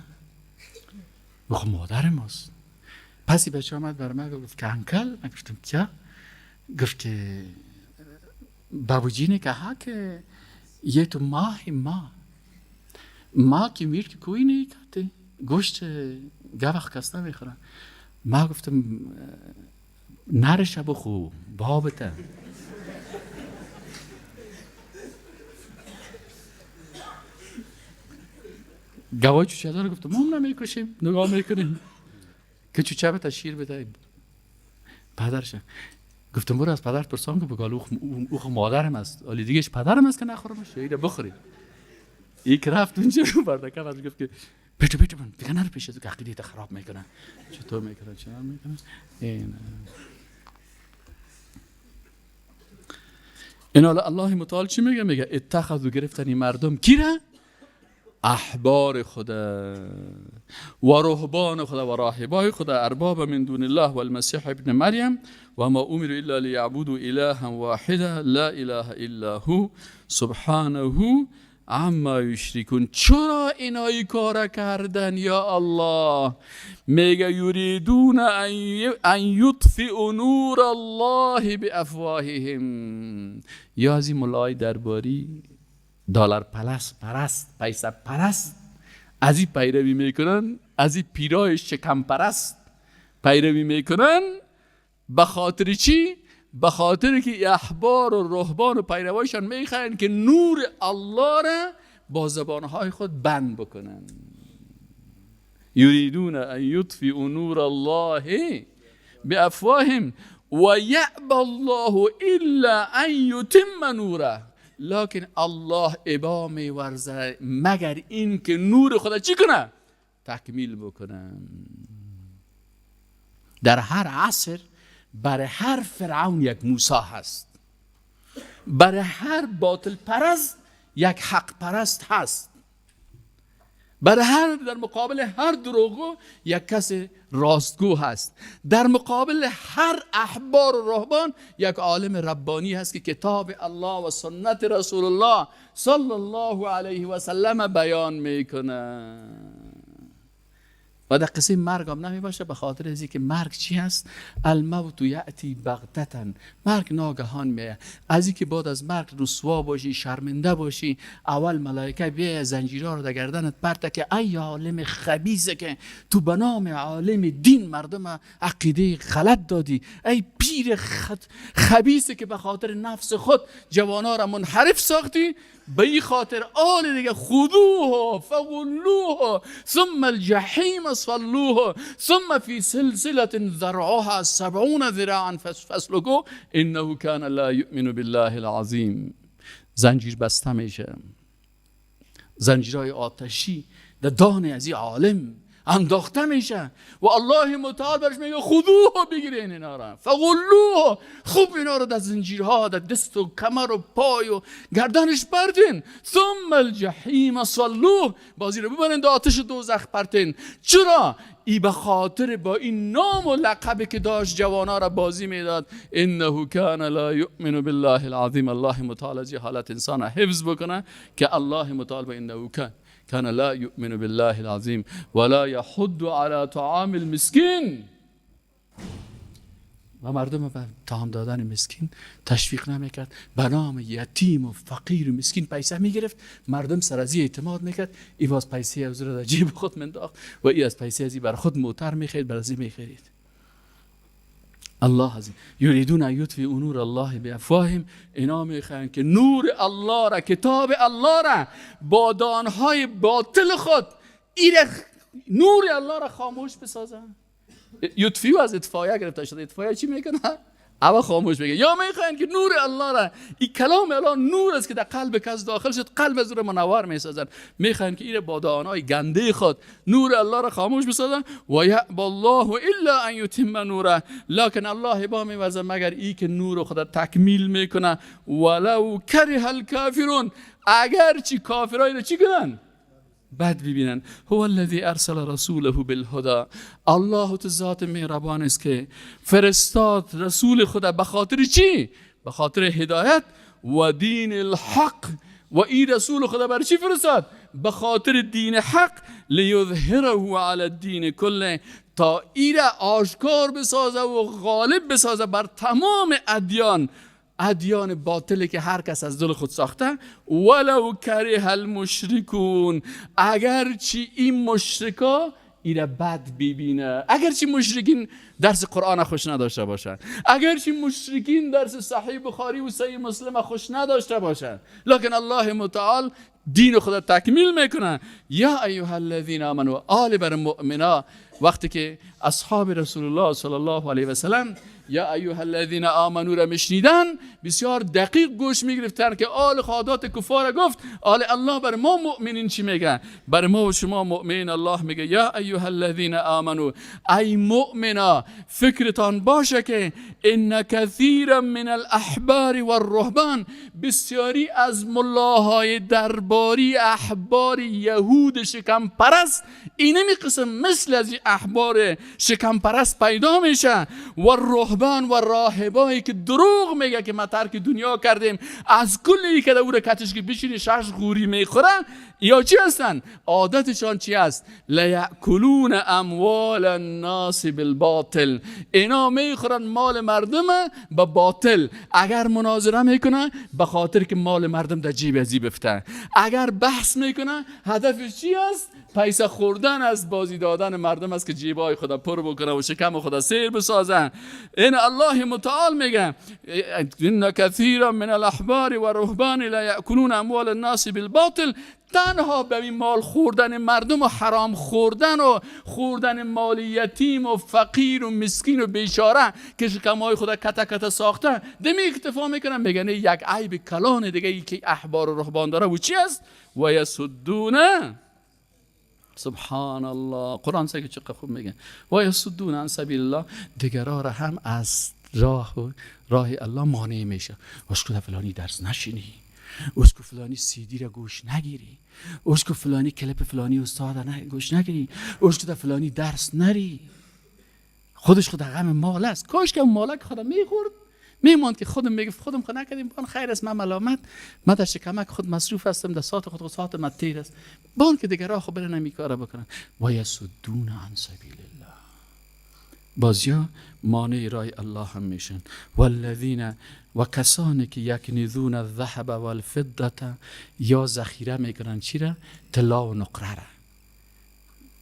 خب مادر ماست. پس بچه آمد بر من گفت که انکل، من گفتم کیا؟ گفت که بابوجی نے کہا کہ یہ تو ماں ہے، ماں، ماں کی میٹ کی کوئی نہیں کھاتے، گوشت گاوخ کس نمیخورن. ما گفتم نرش بخو بابته. گوای چوچه داره، گفتم ما هم نمیکشیم، نگاه میکنیم که چوچه بده شیر بده. پدرش گفتم برو از پدر پرسان که بگال او مادرم است، ولی دیگهش پدرم است که نخورمش، ایده بخوری. یک رفت اونجا رو بردکه گفت که بیتو بیتو من دیگه نرو پیش از که عقیده خراب میکنن، چطور میکنن، چطور میکنن. این حالا الله متعال چی میگه؟ میگه اتخذوا، گرفتن این مردم کی را؟ احبار خدا و رهبان خدا و راهبای خدا، ارباب من دون الله و المسیح ابن مریم و ما امروا الا لیعبدوا الها واحدا لا اله الا هو سبحانه عما یشرکون. چرا اینایی کار کردن یا الله؟ میگه یریدون ان یطفئوا نور الله بافواههم. یا از این ملای درباری دلار پرست، پیسه پرست، از این پیروی میکنن، از این پیرای شکم پرست پیروی میکنن. به خاطر چی؟ به خاطر که احبار و رهبان و پیروایشان میخواین که نور الله را با زبانهای خود بند بکنن. یریدون ان یطفئوا نور الله بافواههم و یأبی الله الا ان یتم نوره. لکن الله ابا میورزه مگر این که نور خدا چی کنه؟ تکمیل بکنه. در هر عصر برای هر فرعون یک موسی هست، برای هر باطل پرست یک حق پرست هست، برای هر در مقابل هر دروغگو یک کس راستگو هست، در مقابل هر احبار و رهبان یک عالم ربانی هست که کتاب الله و سنت رسول الله صلی الله علیه و سلم بیان میکنه. و در قصه مرگ هم نمی باشه، به خاطر از اینکه مرگ چی هست؟ الموت یأتی بغتة، مرگ ناگهان میه. از اینکه بعد از مرگ رسوا باشی، شرمنده باشی، اول ملائکه بیه زنجیرها رو در گردنت پرته که ای عالم خبیثه که تو به نام عالم دین مردم عقیده غلط دادی، ای پیر خبیثه که به خاطر نفس خود جوانا را منحرف ساختی، به این خاطر آل دیگه خذوه فغلوه ثم الجحیم صلوه ثم فی سلسلة ذرعها 70 ذراعا فاسلكوه انه کان لا یؤمن بالله العظیم. زنجیر بسته میشه، زنجیرهای آتشی در دهن از این عالم انداخته میشه و الله متعال برش میگه خذوه، بگیرین اینا را، فغلوه، خوب اینا رو در زنجیرها در دست و کمر و پای و گردنش پرتین، ثم الجحیم صلوه، بازی رو ببرین در آتش دوزخ پرتین. چرا؟ ای به خاطر با این نام و لقبی که داشت جوانا را بازی میداد. انه کان لا یؤمن بالله العظیم. الله متعال از حالت انسان حفظ بکنه که الله متعال با انه کان لا یؤمن بالله العظیم ولا یحض على طعام المسکین. و مردم به طعام دادن مسکین تشویق نمیکرد، به نام یتیم و فقیر و مسکین پیسه میگرفت، مردم سر از اعتماد میکرد، ای باز پیسه از رو در جیب خود منداخت و ای از پیسه از بر خود موتر میخرید، بر از میخرید. الله عظیم یریدون ان یطفئوا نور الله بافواههم. اینا میخواهند که نور الله را، کتاب الله را با دانهای باطل خود نور الله را خاموش بسازن. یطفئوا از اطفایه گرفته شده. اطفایه چی میکنه؟ اول خاموش بگه. یا میخواین که نور الله را، این کلام الله نور است که در قلب کس داخل شد، قلب از او را منور میسازن. میخواین که این با دهانای گنده خود نور الله را خاموش بسازن. و یأبی الله الا ان یتم نوره، لکن الله با میورزه مگر ای که نور خود تکمیل میکنه. ولو کره الکافرون، اگر چی کافرای را چی کنن؟ بد ببینن. هو الذی ارسل رسوله بالهدى، الله تو ذات مهربان است که فرستاد رسول خدا به خاطر چی؟ به خاطر هدایت و دین الحق. و این رسول خدا برای چی فرستاد؟ به خاطر دین حق. لیظهره علی الدین کله، تا ایره آشکار بسازه و غالب بسازه بر تمام ادیان، ادیان باطلی که هر کس از دل خود ساخته. ولو کره المشرکون، اگرچه این مشرکا ایره بد ببینه، اگرچه مشرکین درس قرآن خوش نداشته باشن، اگرچه مشرکین درس صحیح بخاری و صحیح مسلم خوش نداشته باشن، لکن الله متعال دین خود تکمیل میکنه. یا ایها الذین آمنوا، آل بر مؤمنا، وقتی که اصحاب رسول الله صلی الله علیه و سلم یا ایها الذین آمنوا را میشنیدن، بسیار دقیق گوش میگرفتن که آل خادات کفار گفت، آل الله بر ما مؤمنین چی میگه؟ بر ما و شما مؤمن الله میگه یا ایها الذین آمنوا، ای مؤمنا فکرتان باشه که ان کثیرا من الاحبار والرهبان، بسیاری از ملاهای درباری احبار یهود شکم پرست، اینمی قسم مثل از احبار شکم پرست پیدا میشه، و رهبان و راهبایی که دروغ میگه که ما ترک دنیا کردیم، از کلی که او را کتش که بشینی شش غوری میخورن، یا چی هستن؟ عادتشان چی است؟ لیأکلون اموال الناس بالباطل، اینا میخورن مال مردم به باطل. اگر مناظره میکنه به خاطر که مال مردم در جیب ازی بفته، اگر بحث میکنه هدفش چی است؟ پیسه خوردن از بازی دادن مردم است که جیبای خدا پر بکنه و شکم خدا سیر بسازن. این الله متعال میگه ان کثیرا من الاحبار و رهبان لا یأکلون اموال الناس بالباطل، تنها به این مال خوردن مردم و حرام خوردن و خوردن مال یتیم و فقیر و مسکین و بیچاره که شکمای خدا کته کته ساخته دمی اکتفا میکنن. میگن یک عیب کلان دیگه ای که احبار و رهبان داره و چی است؟ و یصدون. سبحان الله، قرآن سه که چقدر خوب میگه و یصدون عن سبیل الله، دیگرها را هم از راه الله مانع میشه. اسکو فلانی درس نشینی، اسکو فلانی سیدی را گوش نگیری، اسکو فلانی کلیپ فلانی استاد را گوش نگیری، اسکو فلانی درس نری. خودش خود غم مال است. کاش که مالک خدا میخورد میماند که خودم میگفت خودم خود نکردیم، بان خیر است، من ملامت، من در شکمک خود مصروف هستم، در ساعت خود ساعت من تیر است، بان که دیگرها خود برن این کارا بکنن. و یصدون عن سبیل الله، بازیا مانع راه الله هم میشن. والذین، و کسانی که یکنزون الذهب والفضه، یا ذخیره میکنن چی را؟ طلا و نقره را.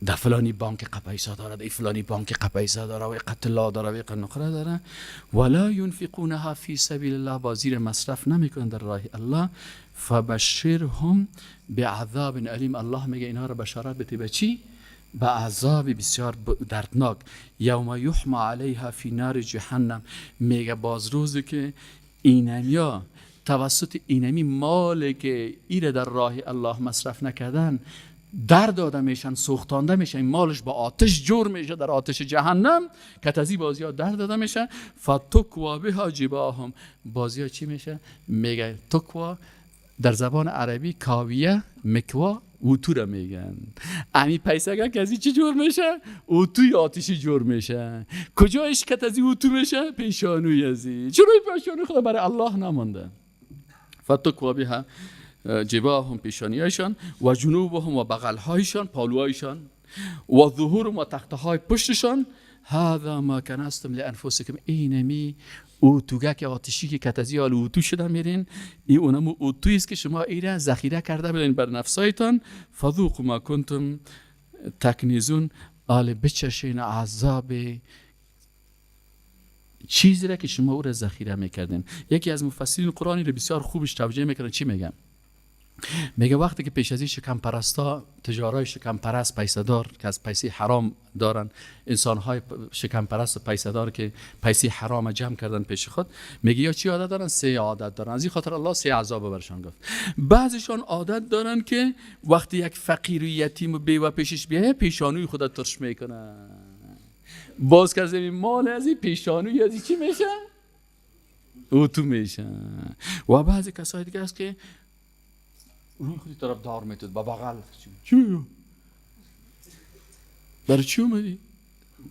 در فلانی بانک قپیسا داره، در فلانی بانک قپیسا داره، و طلا داره، و نقره داره. ولا ينفقونها فی سبیل الله، بازی را مصرف نمیکنن در راه الله. فبشرهم بعذاب الیم، الله میگه اینها را بشارت بده به چی؟ به عذاب بسیار دردناک. یوم یحما علیها فی نار جهنم، میگه باز روزی که اینمیا توسط اینمی مال که ایره در راه الله مصرف نکردن در داده میشن، سوختانده میشن، این مالش با آتش جور میشه در آتش جهنم که تزی بازی ها در داده میشه. فتکوا بها جباهم، بازی ها چی میشه؟ میگه تکوا در زبان عربی کاویه مکوا اوتو را میگن. امی پیسه که از چی جور میشه؟ اوتوی آتشی جور میشه. کجایش که از اوتو میشه؟ پیشانوی ازی. چرا پیشانوی خدا برای الله نمانده؟ فتکوا بها جباهم، پیشانیایشان، و جنوبهم و بغلهایشان، پالوهایشان، و ظهورهم و تختهای پشتشان. هذا ما کنستم لانفسکم، اینمی اوتوگه که آتشی که کتزی حال اوتو شده میرین، این اونمو اوتویی است که شما ایره ذخیره کرده بودین بر نفسایتان. فذوقوا ما کنتم تکنیزون، آل بچشین عذاب چیزی را که شما او را ذخیره میکردین. یکی از مفسرین قرآنی رو بسیار خوبش توجیه میکنه. چی میگن؟ میگه وقتی که پیش از این شکم پرستا، تجارای شکم پرست پیسه دار که از پیسه حرام دارن، انسان‌های شکم پرست و پیسه دار که پیسه حرام جمع کردن پیش خود، میگه یا چی عادت دارن؟ سه عادت دارن. از این خاطر الله سه عذاب برشان گفت. بعضیشان عادت دارن که وقتی یک فقیر و یتیم و بیوه پیشش بیایه پیشانوی خود ترش میکنن، باز که از این مال از این پیشانوی از این چی میشه؟ او تو میشه. و بعضی کسای دیگه هست که روی خودی طرف دار میتود با بغل چی میگو؟ برای چی اومدی؟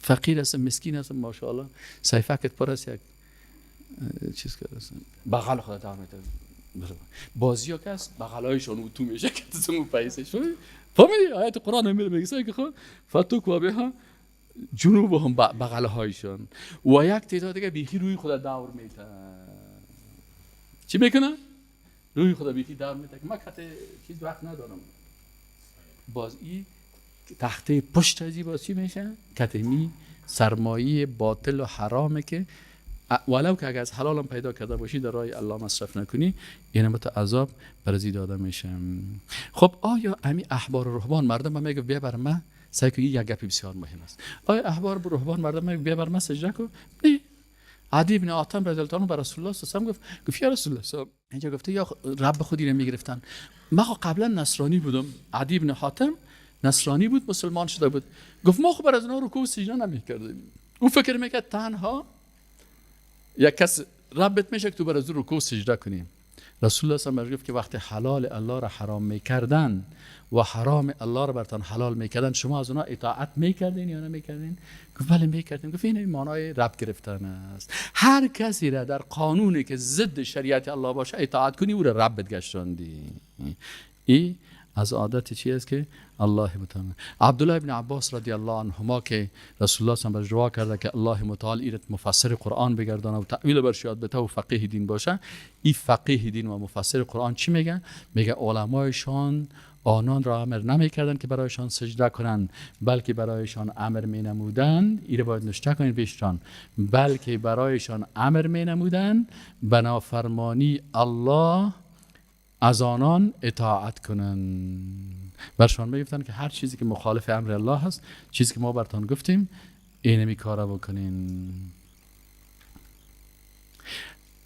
فقیر هستم، مسکین هستم، ماشاءالله سیفکت پر است، یک چیز کرده هستم، بغل خود دار میتود. بازی ها که هست بغلایشان او تو میشه که تو پیسه شد. فهمیدی؟ آیت قرآن میره میگه که خب فتوک و بها جنوب هم بغل هایشان. و یک تعداد دیگه بیخی روی خود دور میتن. چی میکنن؟ روی خدا بیخی در میده که من کت چیز وقت ندارم. باز این تخته پشت ازی باز چی میشه؟ کتمی سرمایه باطل و حرامه که ولو که اگر از حلال هم پیدا کرده باشی در راه الله مصرف نکنی، این هم عذاب برازی داده میشه. خب آیا امی احبار و رهبان مردم من میگه بیا بر من سعی کن، یک گپی بسیار مهم است. آیا احبار و رهبان مردم میگه بیا بر من سجده کن؟ نه. عدی بن حاتم رضی الله عنه بر رسول الله صلی الله علیه و گفت، گفت یا رسول الله، اینجا گفته یا رب خودی رو میگرفتن. من قبلا نصرانی بودم، عدی بن حاتم نصرانی بود، مسلمان شده بود. گفت ما خب بر از اونها رکوع و سجده نمیکردیم. اون فکر میکرد تنها یک کس ربت میشه که تو بر از رکوع و سجده کنی. رسول الله صلی الله علیه و گفت که وقتی حلال الله را حرام میکردن و حرام الله را برتان حلال میکردن، شما از اونها اطاعت میکردین یا نمیکردین؟ گفت بله میکردیم. گفت این معنای رب گرفتن است. هر کسی را در قانونی که ضد شریعت الله باشه اطاعت کنی، او را ربت گشتاندی. ای از عادت چی است که الله متعال. عبدالله ابن عباس رضی الله عنهما که رسول الله صلی الله علیه و دعا کرده که الله متعال ایرت مفسر قرآن بگردانه و تأویل برش یاد بده و فقیه دین باشه. این فقیه دین و مفسر قرآن چی میگه؟ میگه علمایشان آنان را امر نمیکردن که برایشان سجده کنند، بلکه برایشان امر مینمودند. ایره باید نشته کنید پیشتان. بلکه برایشان امر مینمودند بنافرمانی الله از آنان اطاعت کنند. برشان میگفتن که هر چیزی که مخالف امر الله هست، چیزی که ما برتان گفتیم، اینمی کارا بکنین.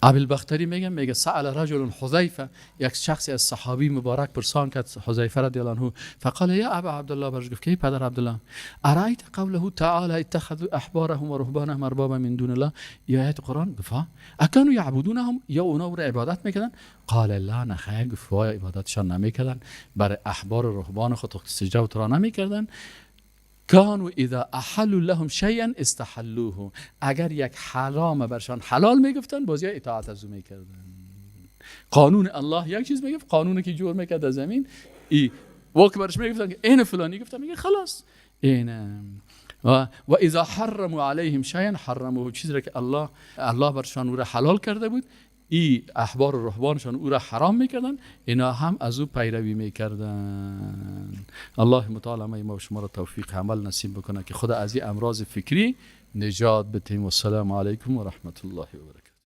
ابوالبختری میگه سأل رجل حذیفه، یک شخصی از صحابی مبارک پرسان کرد حذیفه رضی الله عنه، فقال یا ابا عبدالله، برش گفت که پدر عبدالله، ارایت قوله تعالی اتخذوا احبارهم و رهبانهم اربابا من دون الله، یا آیت قرآن؟ گفت اکانوا یعبدونهم، یا اونا رو عبادت میکردن؟ قال لا، نه خیر. گفت وای عبادتشان نمیکردن، برای احبار و رهبان خود سجده و ترا نمیکردن. کانوا اذا احلوا لهم شیئا استحلوه، اگر یک حرام برشان حلال میگفتن بازی اطاعت از او میکردن. قانون الله یک چیز میگفت، قانونی که جور میکرد از زمین ای وقت برش میگفتن که این فلانی، گفتن میگه خلاص این. و اذا حرموا علیهم شیئا حرموه، چیزی را که الله برشان او را حلال کرده بود، ای احبار و رهبانشان او را حرام میکردن، اینا هم از او پیروی میکردن. الله متعال همه ما و شما را توفیق عمل نصیب بکنه که خدا از این امراض فکری نجات بدهیم. و السلام علیکم و رحمت الله و برکاته.